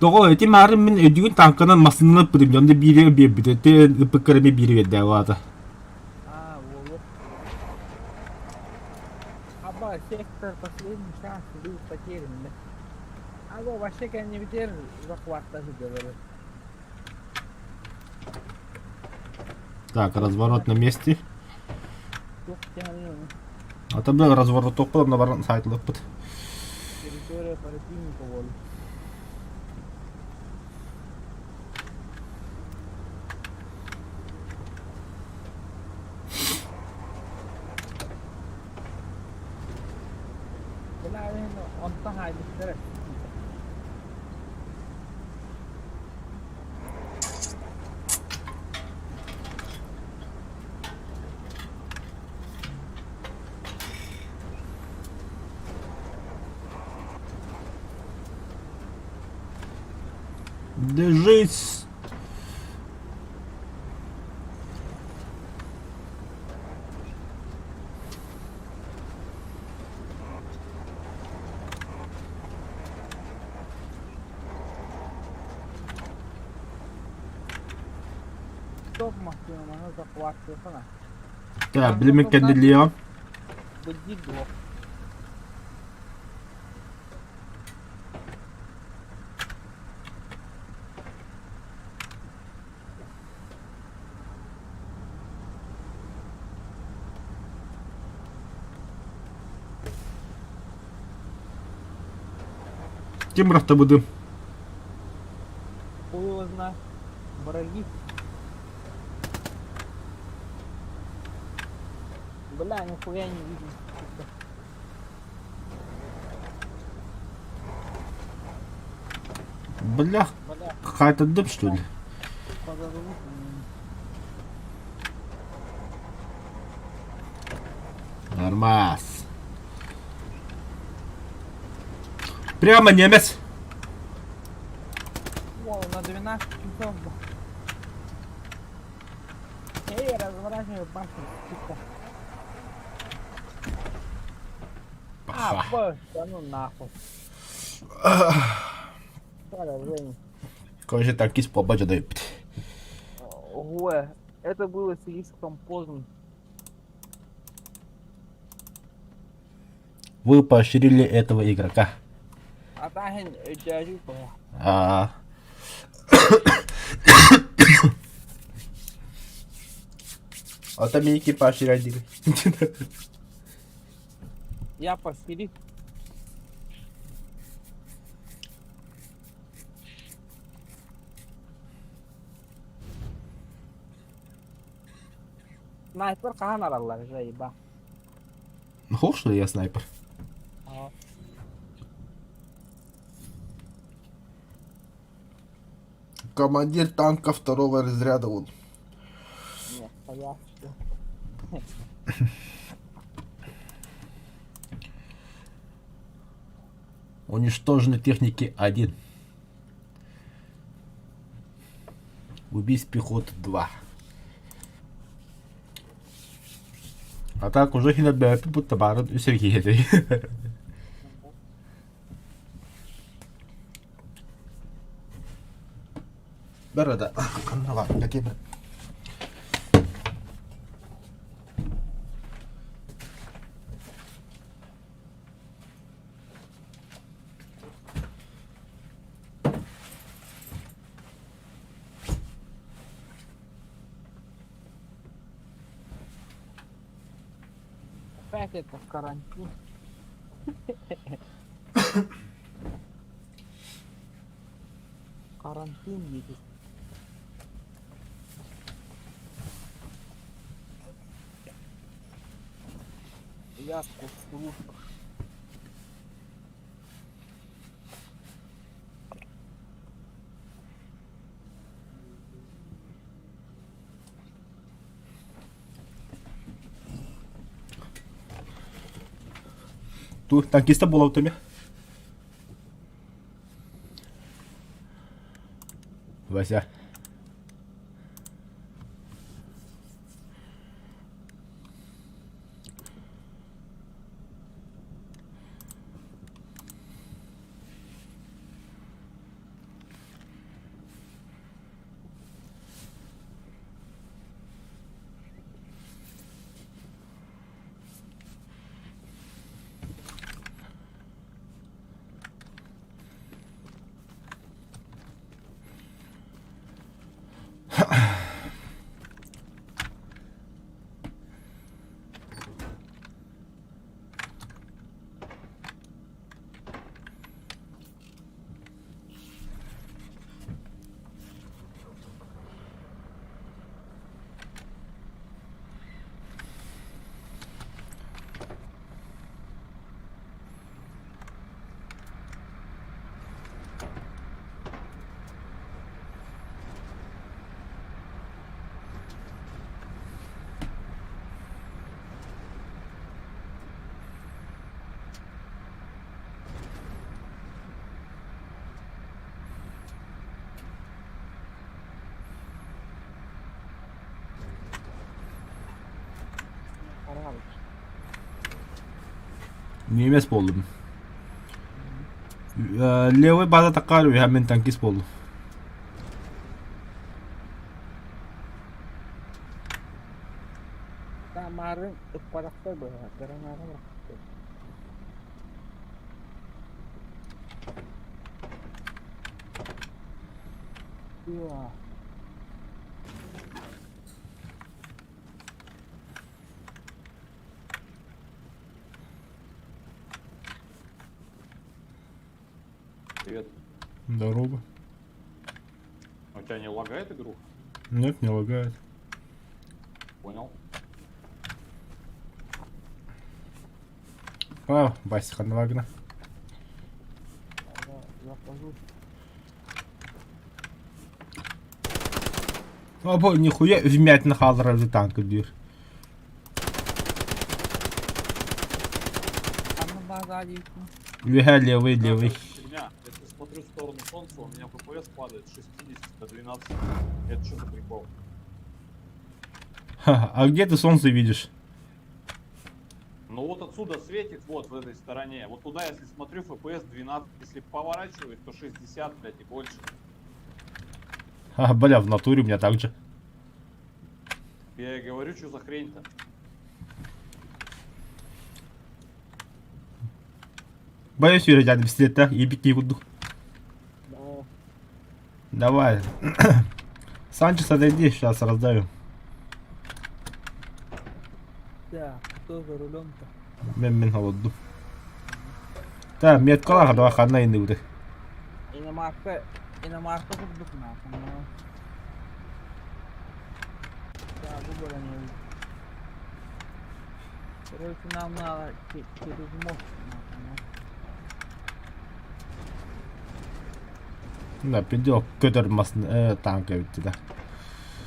Тоҕо ити маарын мин өйдүүн танканан массыынанан пытым дьон биири биэрбитэ те ыппыккарами биири биэрдэ аата. А, во, Аба, сектор последний шанс был потерян, да? Алло, вообще не ветер захват говорю. Так, разворот на месте. А там да разворот тохпал на баран сайт лыппыт. Территория противника воль. Бля, онтон хайдыктара. Держись! Стоп машина, захватывай. Так, билимин кэннилиэҕим. Быдьик дуо. Ким бырахтабытым? Хуй его знает. Враги. Бля, нихуя не видно. сука. Бля, Бля, какая-то дым, что ли? подорвут меня. Нормас. Прямо немец. О, на 12 часов. б. Эй, разворачивай башню, сука. А, Паха. боже, да ну нахуй. Старый, Короче, танкист побача дает. Ой, это было слишком поздно. Вы поощрили этого игрока. А тахин дядю А. А там мики поощряли. Я посели. Снайпер хаһан араллар заеба. Ну, что ли, я снайпер? Командир танка второго разряда он. Нет, я Уничтожены техники 1. Убийств пехоты 2. А так уже хинат бэпи будто баран у Сергея. Борода. Ну ладно, какие Опять это карантин. Карантин едет. Я в Ту танкиста була в тобі. Вася. Немец буоллум. Левый база такар үһэ мин танкист буоллум. Тамарын ыппарахта быһа, граната бырахта. Привет. Здорово. У тебя не лагает игру? Нет, не лагает. Понял. А, Вася Ханвагна. Або нихуя вмятина хаалларар танка диир. Үөһэ левый, левый. Фигня. Если смотрю в сторону солнца, у меня FPS падает с 60 до 12. Это что за прикол? Ха, а где ты солнце видишь? Ну вот отсюда светит, вот в этой стороне. Вот туда, если смотрю, FPS 12. Если поворачиваюсь, то 60, блядь, и больше. А, бля, в натуре у меня так же. Я и говорю, что за хрень-то? Боюсь үөрэтэн пистолетта, ебить курдук. Давай. Санчес, отойди, сейчас раздаю. Да, кто за рулем-то? Мен мен холодду. Та, меткалаха давай ханна инды Иномарка, иномарка курдук нахуй. Да, выбора не Короче, нам надо через мост нахуй. Да, пидел көтөр масын э, танка битти да.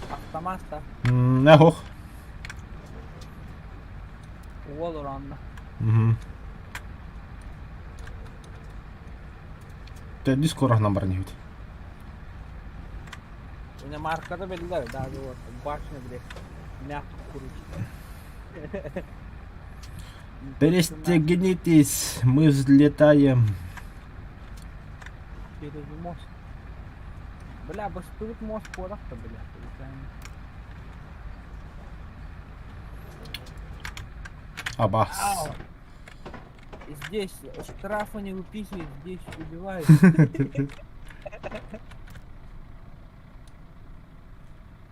Автомат-то. Не хох. Уол оранна. Угу. Төрдүс короһунан баран иһит. Иномаркада биллэр, даже вот башня, блядь, мягко крутит. Перестегнитесь, мы взлетаем. Через мост. Бля, бастырык мост куоракта, бля, получаем. Абас. Ау. Здесь штрафы не выписывают, здесь убивают.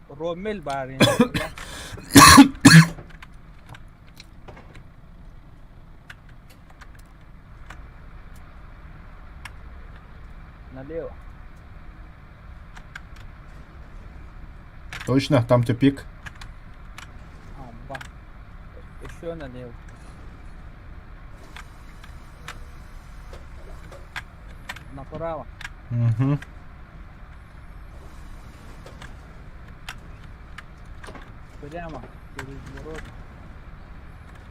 Ромель барин. Налево. Точно, там тупик. А, ба. Еще налево. Направо. Угу. Прямо через ворот.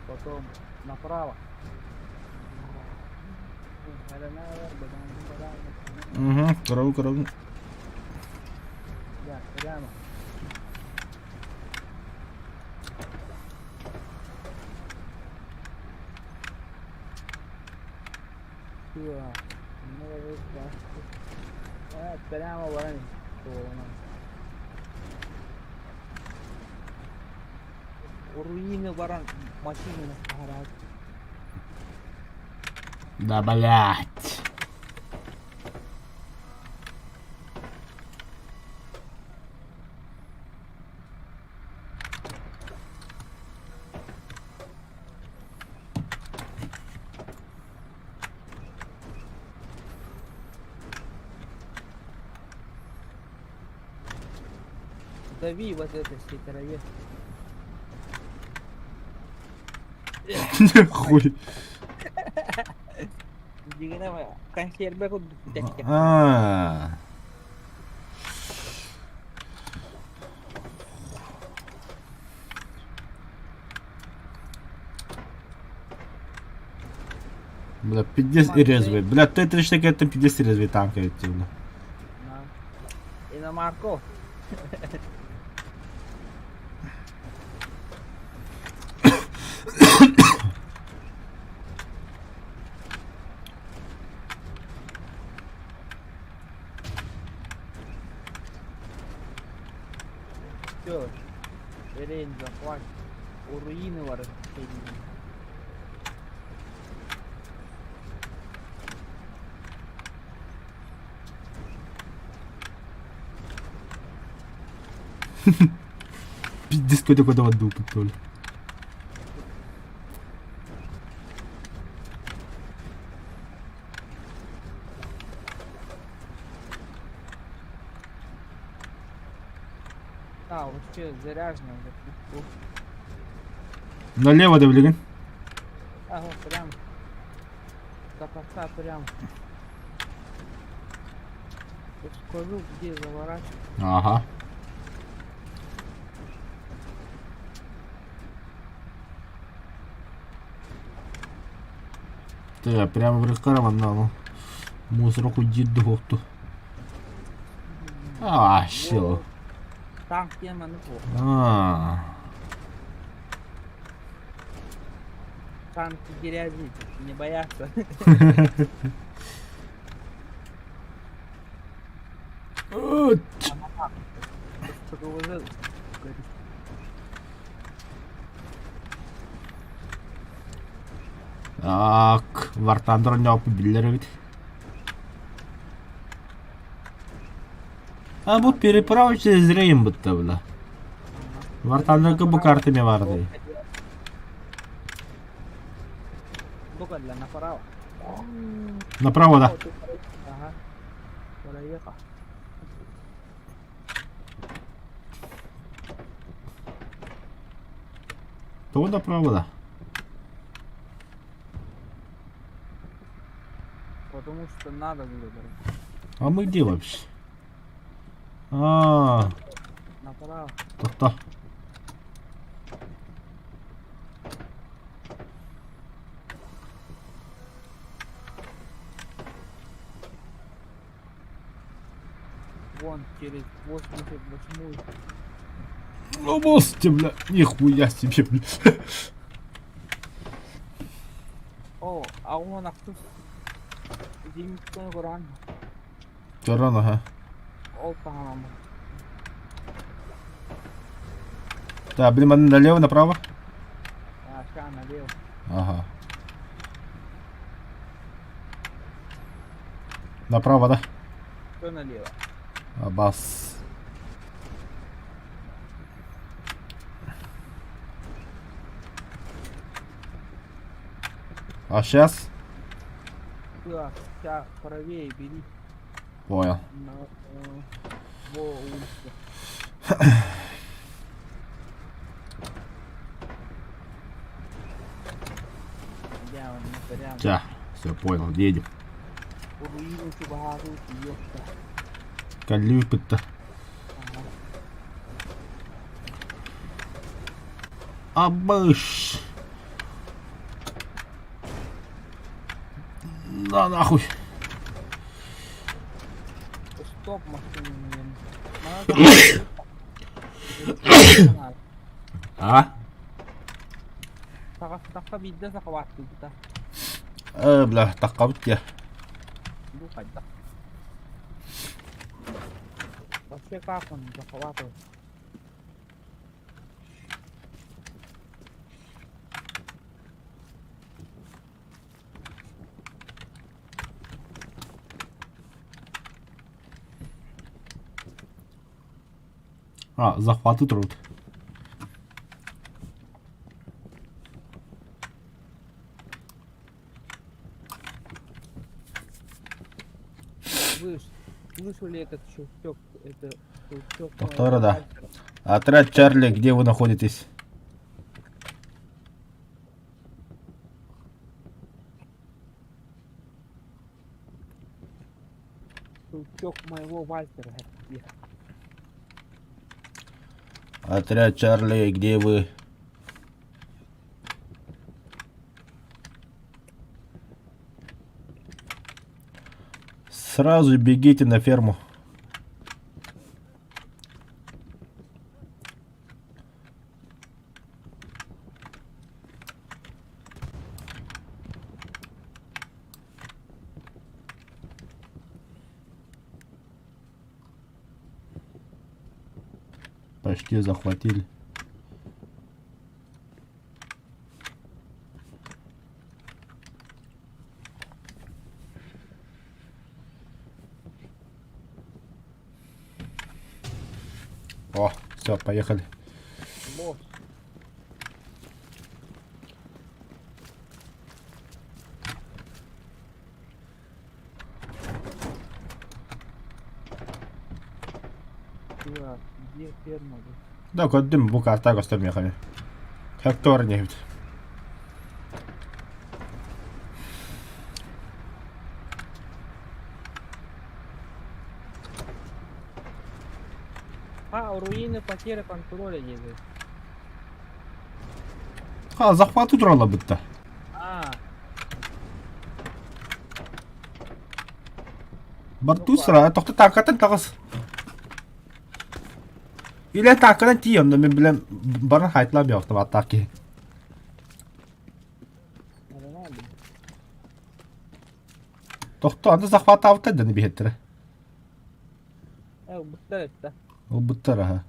Потом направо. Угу, корову, корову. Да, прямо. Прямо баран. Руины баран машина гараж. Да, блядь. Дави вот это все траве. Хуй. Консерве А. Бля, пиздец и резвый. Бля, Т-34 это пиздец и резвый танк, бля. Иномарко. Все. Рейн захват. У руины бар. Пиздец, көтө-көтө бардыбыт толи. А, вообще заряжено уже. Налево да билигин. Ага, прям. До конца прям. Вот скажу, где заворачивать. Ага. Ты прямо в рекарман на мусорку дид духту. А, все. Танк тема ну А. Танки грязи, не боятся. Так, Вартандр не биллер ведь. А bu переправа через Рейн бітті бля. Вартандыркы бу картами барды. Буквально направо. Направо, да. Ага. Проехал. То направо, да. Потому что надо было, блин. А мы где вообще? А, Направо. то-то. Вон, через 88-ю. Ну, мосте, бля, нихуя себе, бля. О, а он ахтус. Зенитканы көрөн. Көрөн, ага. Ол таһанам. Так, блин, налево, направо? А, ща налево. Ага. Направо, да? Что налево? Абас. А сейчас? Куда? Ща правее бери. Понял. На, во улицу. Я, ну, прям. Тя, все, понял, едем. Руину чубару, ёпта. Калюпы-то. Ага. Абыш. На нахуй. Стоп, машину, наверное. Надо. А? Тахха биирдэ сахабааттыыбыта. Бля, таққабыт я. Бу хайда. Вообще как он захватывает? А, захваты труд. Вы слышали этот щелчок? Это щелчок. Повтора, да. Отряд Чарли, где вы находитесь? Щелчок моего Вальтера. Отряд Чарли, где вы? Сразу бегите на ферму. Почти захватили. О, все, поехали. Босс. Чувак, где ферма? Да, көрдүм бу карта көстөр миэхэ. Хектор нефть. А, руины потеря контроля едет. Ха, захвату турала бытта. А, Барту сыра, тохто танкаттан таҕыс. Илэ танканан тиий онно мин билэн баран хайтла биохтум аттаах киһи. нормально. Тохто аны захватаабыттар дьону биһиттэрэ. Ылбыттар этэ. Ылбыттар аха.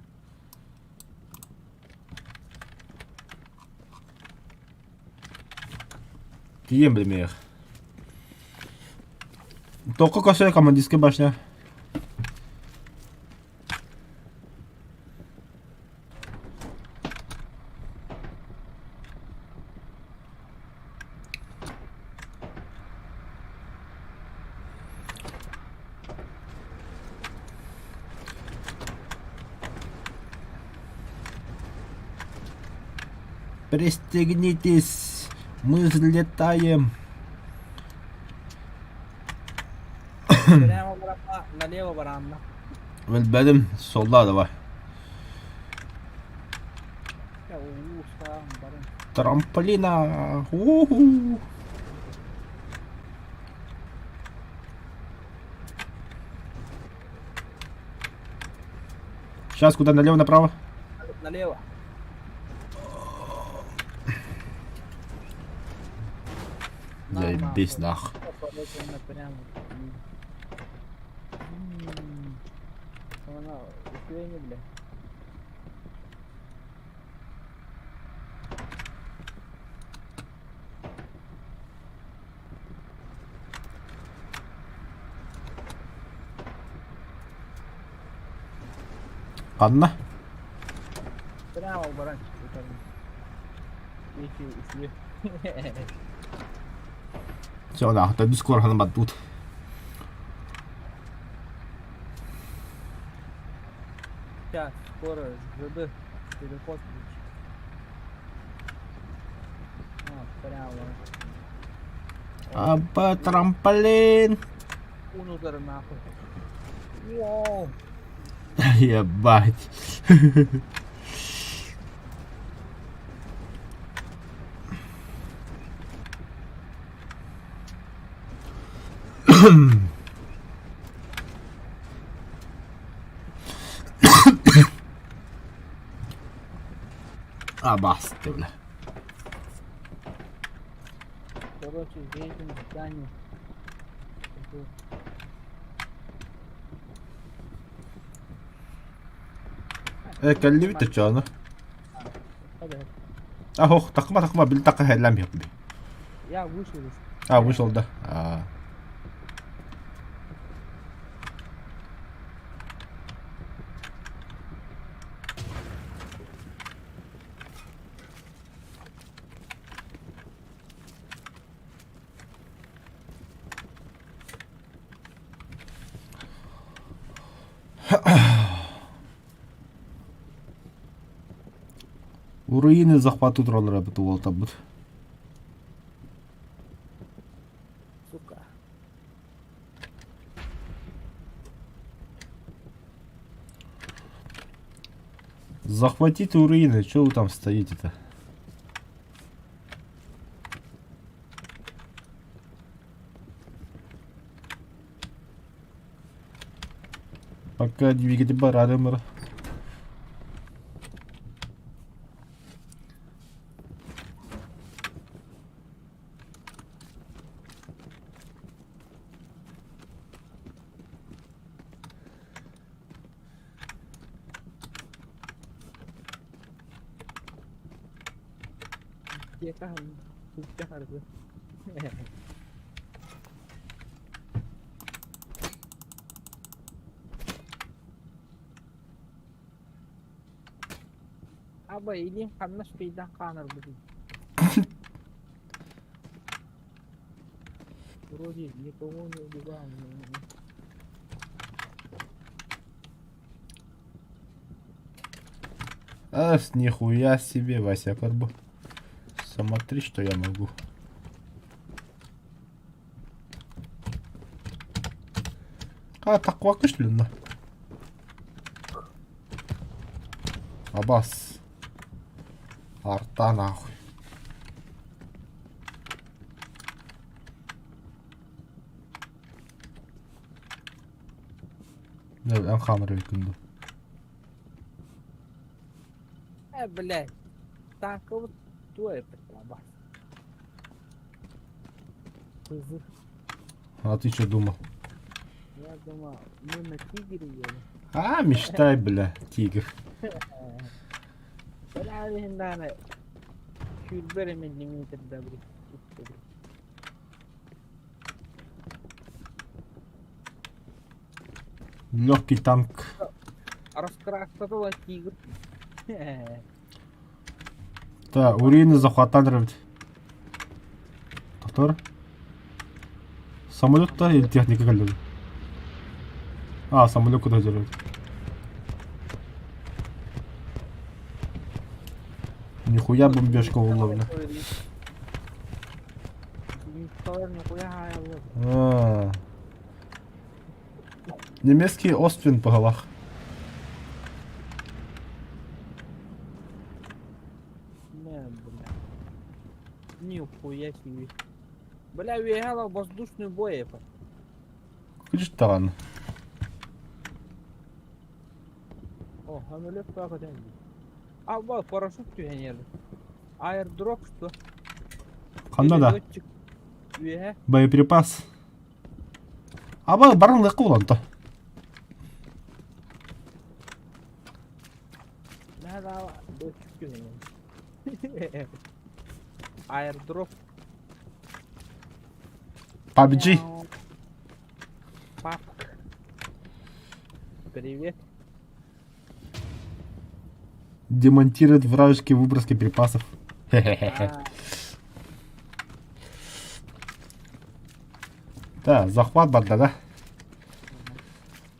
Тиийэн билимиэх. Тоққа көсө командирская башня. Пристегнитесь, мы взлетаем. Прямо барамма, налево барамма. Билбэтим, солла давай. Я улуустаан баран. Трамплина! У-ху! Сейчас куда налево, направо? Налево. На, Заебись нахуй. нах. Короче, прямо. М. Она, усиление, бля. Анна? Прямо баранчик. Эти ушли. Все, нах, да скоро она тут. Сейчас, скоро ЖД переход будет. А, прямо. Аба трамплин. Унутер нахуй. Воу. Ебать. Абасты, бля. Короче, едем в здание. Кэллибит чону. Ах, такма такма бил такка хэллам хепби. Я вышел из. А, вышел, да. А. Руины захвату тураллара эбит уолтабыт. Сука. Захватите руины, чё вы там стоите-то? Пока двигатель барадымыр. Аптека кучча харгы. Аба илиим ханна шпейдан хаанарбытый? Вроде никого не убивал. Ас, нихуя себе, Вася Карбу. Смотри, что я могу. А, таква кышлюнна. Абас. Арта нахуй. Эн хаамар эбиккин дуу? Э, блядь, танковый туой бас. А ты что думал? Я думал, мы на тигре едем. А, мечтай, бля, тигр. Бля, легендарная. Сүүрбэ миллиметр добрый. Легкий танк. Раскрасила тигр. Да, Урины захватан эбит. Тохтор. Самолет да или техника кэллэ? А, самолет куда дерет? Нихуя бомбежка уловля. А. Немецкий Оствин по головах. Не, бля. Нихуя себе. Бля, уехала воздушный бой это. Күлүс О, самолет как это? А, вот, парашют түһэн Аэрдроп что? Ханна да? Перелетчик. Үөһэ. Боеприпас. Аба баран лык уланта. Наһаа летчик түһэн Аэрдроп. PUBG. Папка. Привет. Демонтирует вражеские выброски припасов. Хе-хе-хе. А, Да, захват барда, да?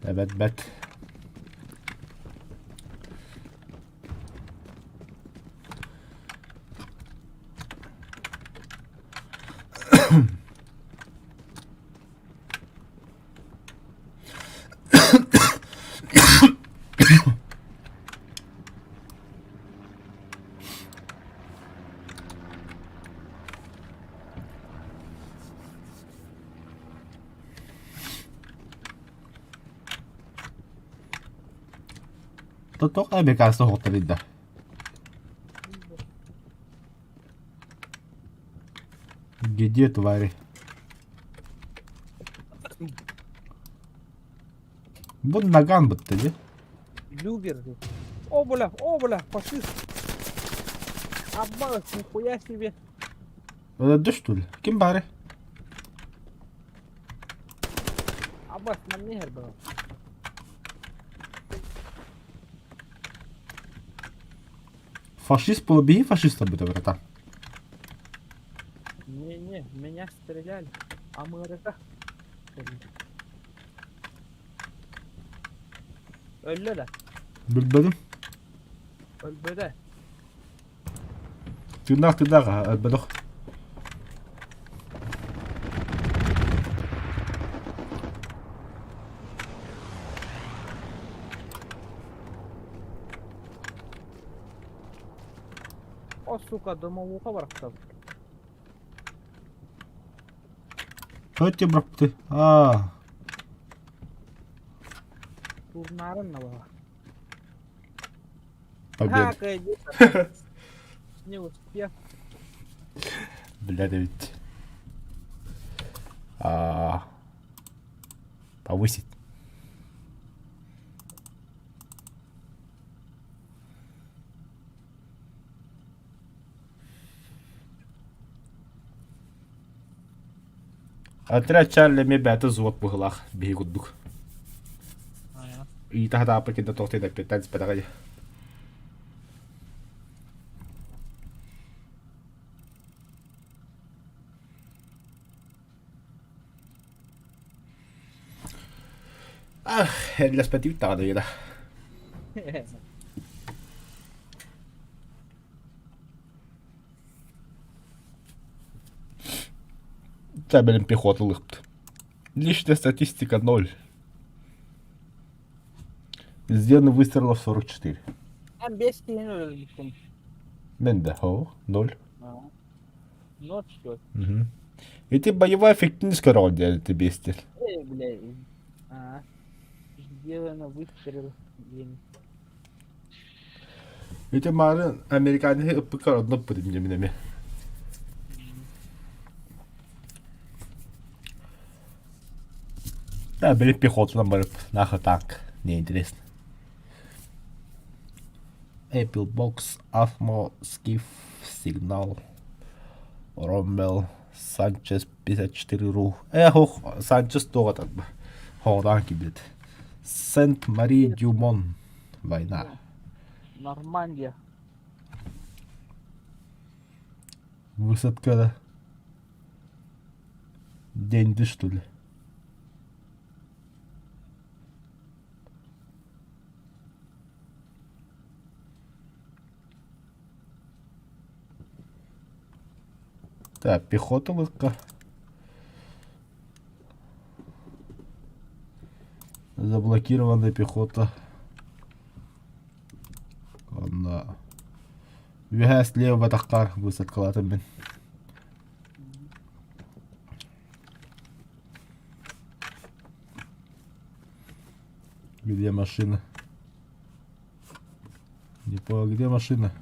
Бэт бэт. Тоток американцы хоттар да. Где твари? Бу наган бытты ди. Люгер. О, бля, о, бля, фашист. Обманок, нихуя себе. Өлөрдө что ли? Ким бары? Аббас, нам нехер было. Фашист полубеги фашиста быта братан. Не-не, меня стреляли. А мы река. Өллө да, Билбедим. өлбөдө. Тыыннаах тыыннаах өлбөдөх. О, сука, домовуха барахтал. Өте бырапты. А, Турнарын на была. победа. Не успел. Бля, да ведь. А, повысить. Отряд Чарли эмиэ бэйэтэ взвод быһыылаах биһи курдук. Ыйыта сатааппыт кинини туох диэн эппиэттээн испэтэҕэ дии. Ах, эллэспэтибит даҕаны ыйыта. Табелин пехота ылыхпыт. Личная статистика ноль. Сделано выстрелов 44. Эн 5 киһини өлөрбүккүн. Мен да, о, ноль. Ноль что? Угу. Ити боевая эффективность көрөҕүн диэн ити биэстир. Эй, бля. А, сделано выстрел диэн. Ити маарын американеһы ыппыккар онно ыппытым дьэ мин эмиэ. Да, били пехотунан барып, нахуй танк, неинтересно. Apple Box, Afmo, Skiff, Signal, Rommel, Sanchez 54 ру. Эх, ох, Санчес туох атарба. Хоҕураан киирбит. Сент-Мари Дюмон. Война. Нормандия. Высадка, да? День ты, что ли? Так, пехота лыкка. Заблокированная пехота. Онно үөһээ слева батахтар высадкалаатым мин. Где машина? Не понял, где машина?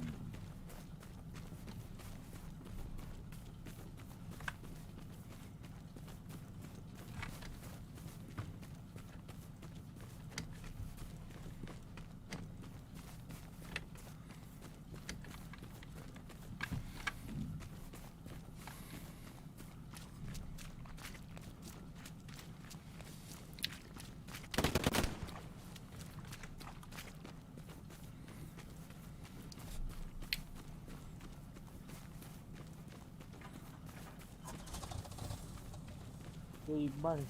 Заебались.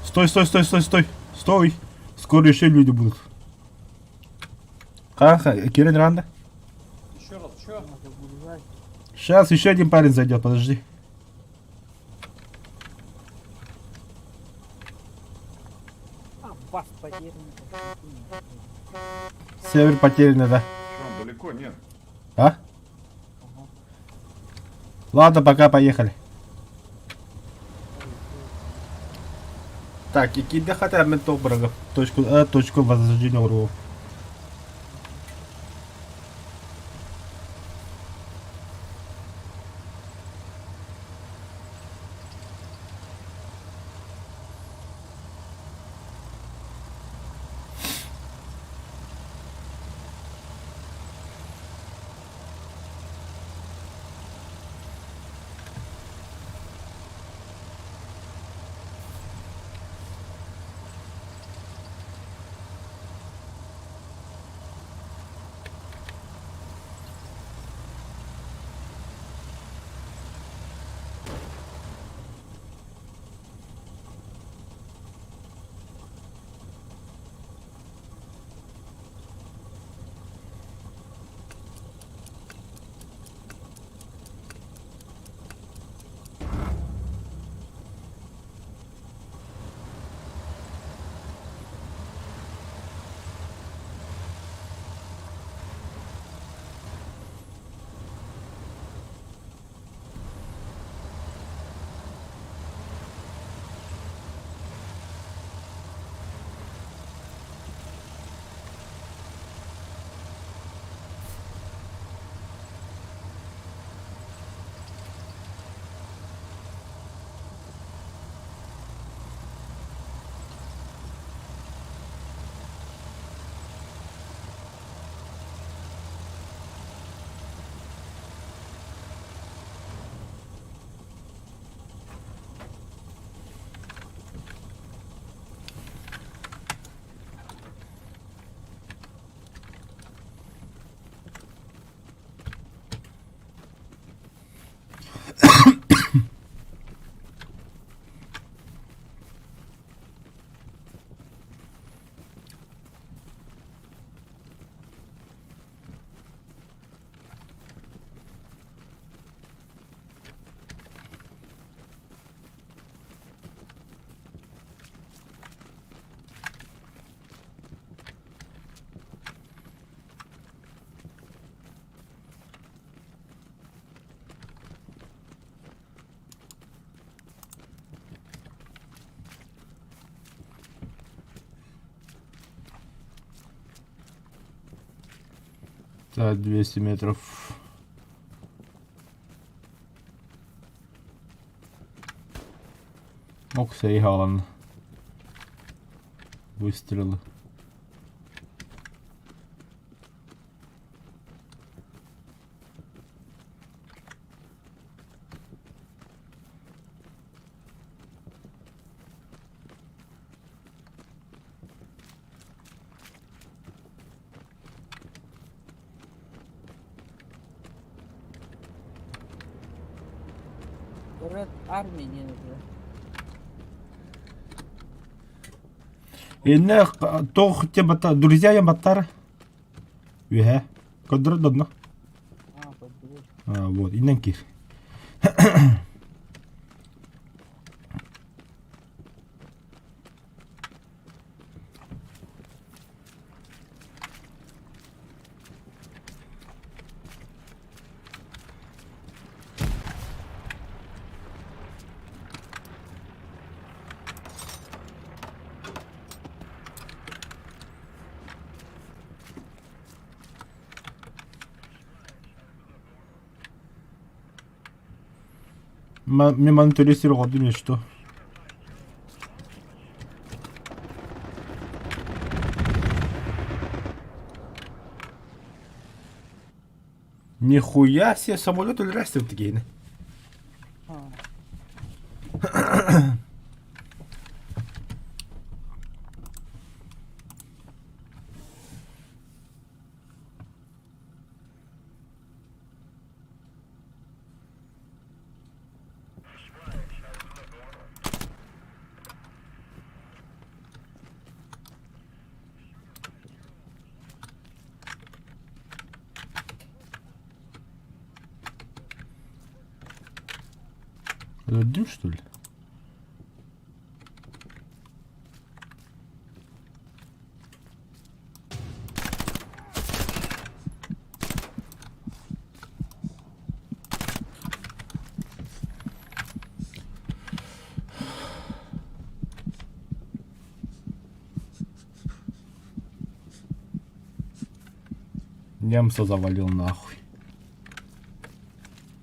Стой, стой, стой, стой, стой! Стой! Скоро еще люди будут. Ха, Кирин Ранда. Еще раз, что? Сейчас еще один парень зайдет, подожди. А, бас потерян. Север потерянный, да. Что, он далеко? Нет. А? Ладно, пока, поехали. Так, и кида хотя бы топ Точку, точку возрождения урвов. Так, 200 метров. Ок, сэрии Выстрелы. Red Army не нужна. Иннэ туох бата друзья баттар үһэ көрдөрөр додно. А, подберешь. А, вот, иннэн кир. Мен маны төлөстөр оҕордум что. Нихуя себе самолет өлрәстер тигейni. А, Öldüm что ли? Немца завалил нахуй.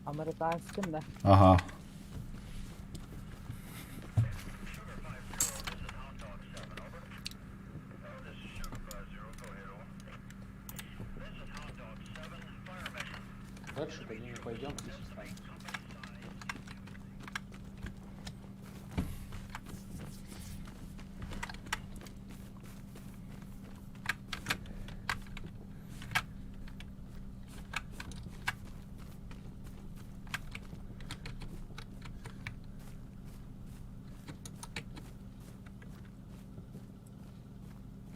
Американским, да? Ага. Дальше по ним пойдем, здесь останемся.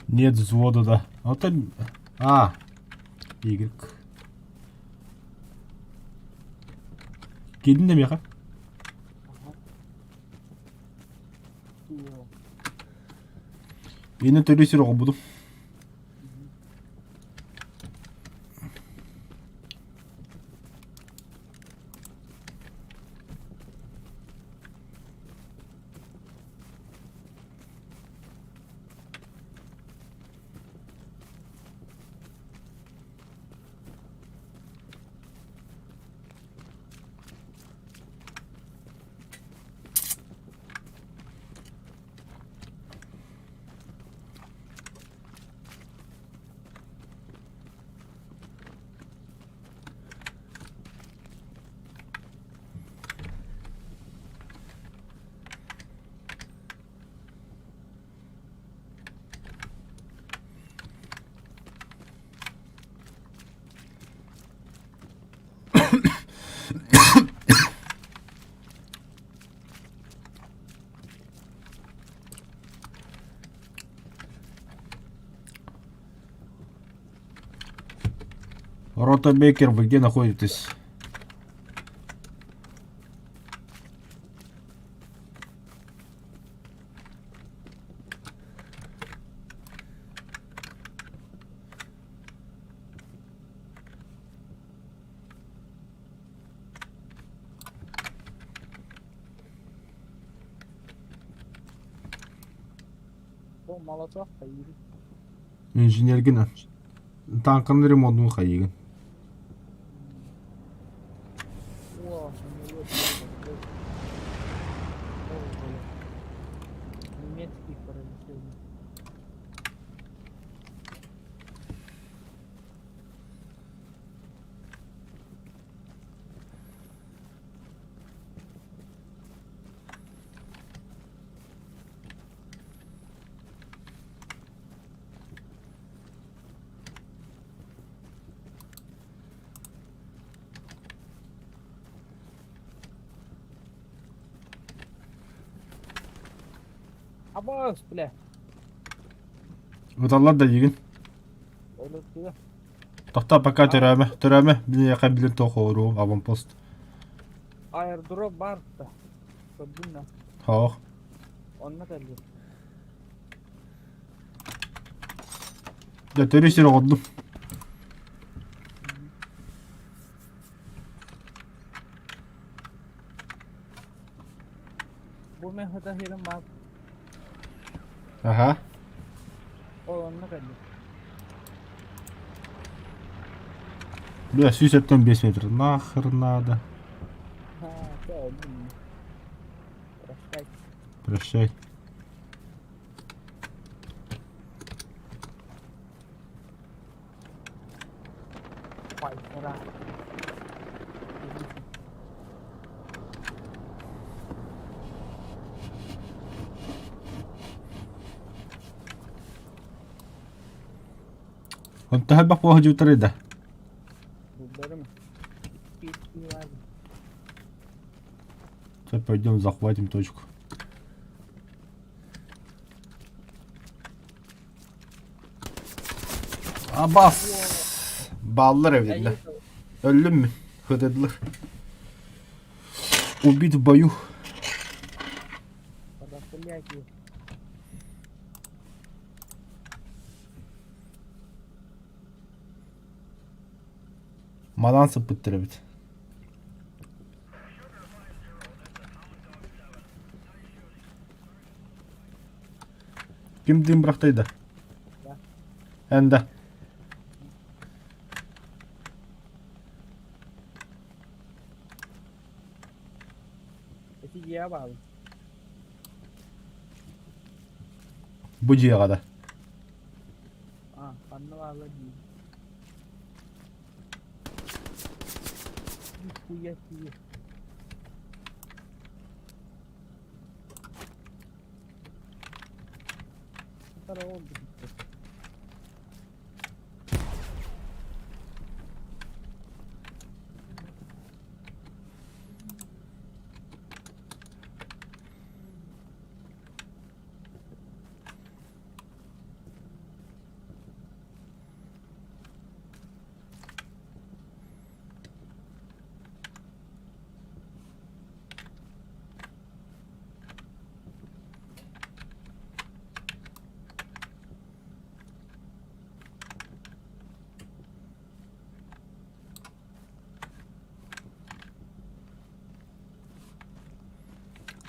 Нет взвода, да. Вот это... А. Y. Кидин да меха? Киев. Инна төлөсөр оҕобудум. Рота Бекер, вы где находитесь? О, молоток появился. Инженергина. Танкын ремонтун хайыгын. Очки пронесли. Абаас, бля. Ыталлар да диигин. Өлөрдүгэ. Тохтоо пока төрөөмө, төрөөмө, билиэхэ билин туох оруум аванпост. Аэродроп баар да. Көрдүм да. Хоох. Онно кэллим. Дьэ төрүү сир оҕордум. Бу мен хата хирим баар. Аха. Ол онно кэллим. Бля, 175 метр. Нахер надо. Ха, чэ, өлдүм. Прощай. Прощай. Пайкара. Онто элбэх буола дьуутарый да. Булдарым. Икки Все, пойдем захватим точку. Абас! Баллар эбитиннэ. Өллүм мин. Хытыдылар. Убит в бою. Подохуяки. Манан сыппыттар эбит. Ким дым бырахтайда? Да. Эн да. Ити дьиэ баалын. Бу дьиэҕэ да. А, ханна баалла дии. Нихуя себе. Здорово, блядь.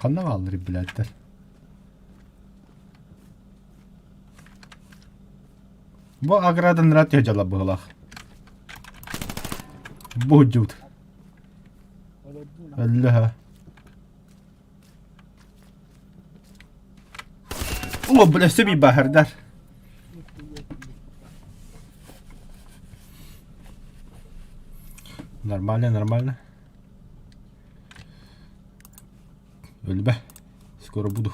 Ханна бааллар билээттэр? Бу аградан рад дьала быһылаах. Бу дьут. Өллөһө. О, бля, сөби баһардар. Нормально, нормально. Өлбө. Скоро буду.